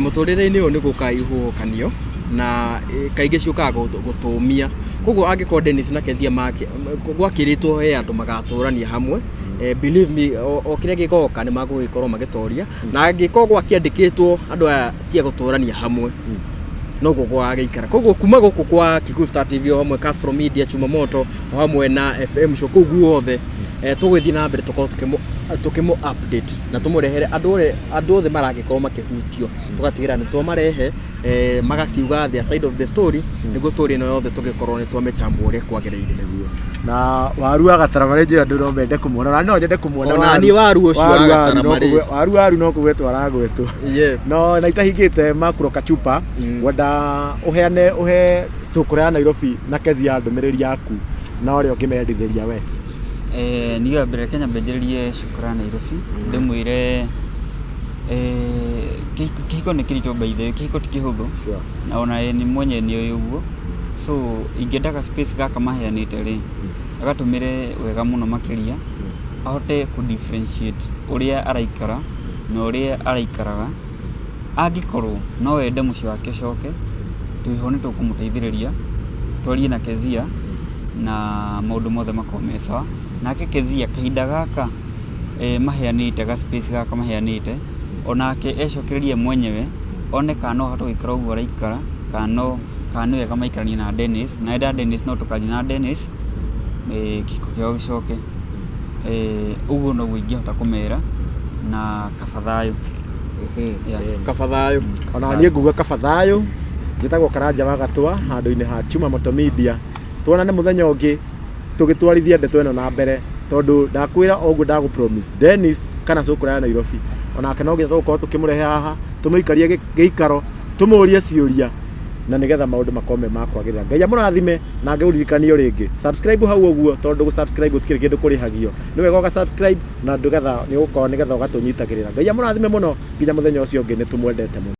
mũtũrĩre-inĩ ũyũ nĩ gũka ihuhũkanio na kaingĩ ciũkaga gũtũmia. Koguo angĩkorwo Dennis na Kezia gwakĩrĩtwo he andũ magatũrania hamwe, believe me, o kĩrĩa gĩgoka nĩ magũgĩkorwo magĩtoria, na angĩkorwo gwakĩandĩkĩtwo andũ aya ti a gũtũrania hamwe, noguo gwagĩikara. Koguo kuma gũkũ kwa Kikuyu Star TV, o hamwe Castro Media, Chuma Moto, o hamwe na FM Show, kũu guothe, tũgũgĩthiĩ na mbere tũkorwo tũkĩmũ update na tũmũrehere andũ othe maragĩkorwo makĩhutio, tũgatigĩra nĩ twamarehe, magakiuga their side of the story, nĩguo story ĩno yothe tũgĩkorwo nĩ twamĩchambua ũrĩa kwagĩrĩire. Na waru wa gatarama nĩ njũĩ andũ no mende kũmuona, na no nyende kũmuona. Ona niĩ waru ũcio wa Waru gatarama no rĩ. Waru no kũgwetwo aragwetwo. Yes. No na itahingĩte makuro kachupa, ngwenda ũheane, ũhe cũkũra ya Nairobi na Kezia ndũmĩrĩri yaku na ũrĩa ũngĩmendithĩria we. Niĩ wa mbere Kenya mbenjererie Shukran Nairobi, ndĩmwĩre kĩhiko nĩ kĩritũ, by the way, kĩhiko ti kĩhũthũ. Na ona ye nĩ mwenyewe nĩ oĩ ũguo. So ingĩenda ga space gaka maheanĩte rĩ, agatũmĩre wega mũno makĩria, ahote kũ differentiate ũrĩa araikara na ũrĩa araikaraga. Angĩkorwo no ende mũciĩ wake ũcoke, twĩho nĩ tũkũmũteithĩrĩria, twarie na Kezia na maũndũ mothe makorwo me sawa. Nake Kezia kahinda gaka maheanĩte, ga space gaka maheanĩte, onake ecokererie mwenyewe, one kana no ahote gũikara ũguo araikara kana no Kana nĩ wega maikaranie na Dennis, na enda Dennis no tũkaria na Dennis, kĩhiko kĩao gĩcoke. Ũguo noguo ingĩhota kũmera na kaba thayũ. Yeah. Kaba thayũ. Ona niĩ nguga kaba thayũ. Njĩtagwo Karanja wa Gatwa handũ-inĩ ha Chuma Moto Media. Tuonane mũthenya ũngĩ tũgĩtwarithia ndeto ĩno na mbere, tondũ ndakwĩra o ũguo ndagũ promise Dennis kana cũkũra ya Nairobi onake no nginya tũgũkorwo tũkĩmũrehe haha, tũmũikarie gĩikaro, tũmũrie ciũria na nĩgetha maũndũ makorwo me ma kwagĩrĩra. Ngai amũrathime na ngĩũririkanie o rĩngĩ, subscribe hau ũguo, tondũ gũ subscribe gũtikĩrĩ kĩndũ kũrĩhagio. Nĩ wega ũga subscribe na nĩgetha nĩ ũgũkorwo nĩgetha ũgatũnyitagĩrĩra. Ngai amũrathime mũno nginya mũthenya ũcio ũngĩ, nĩ tũmwendete mũno.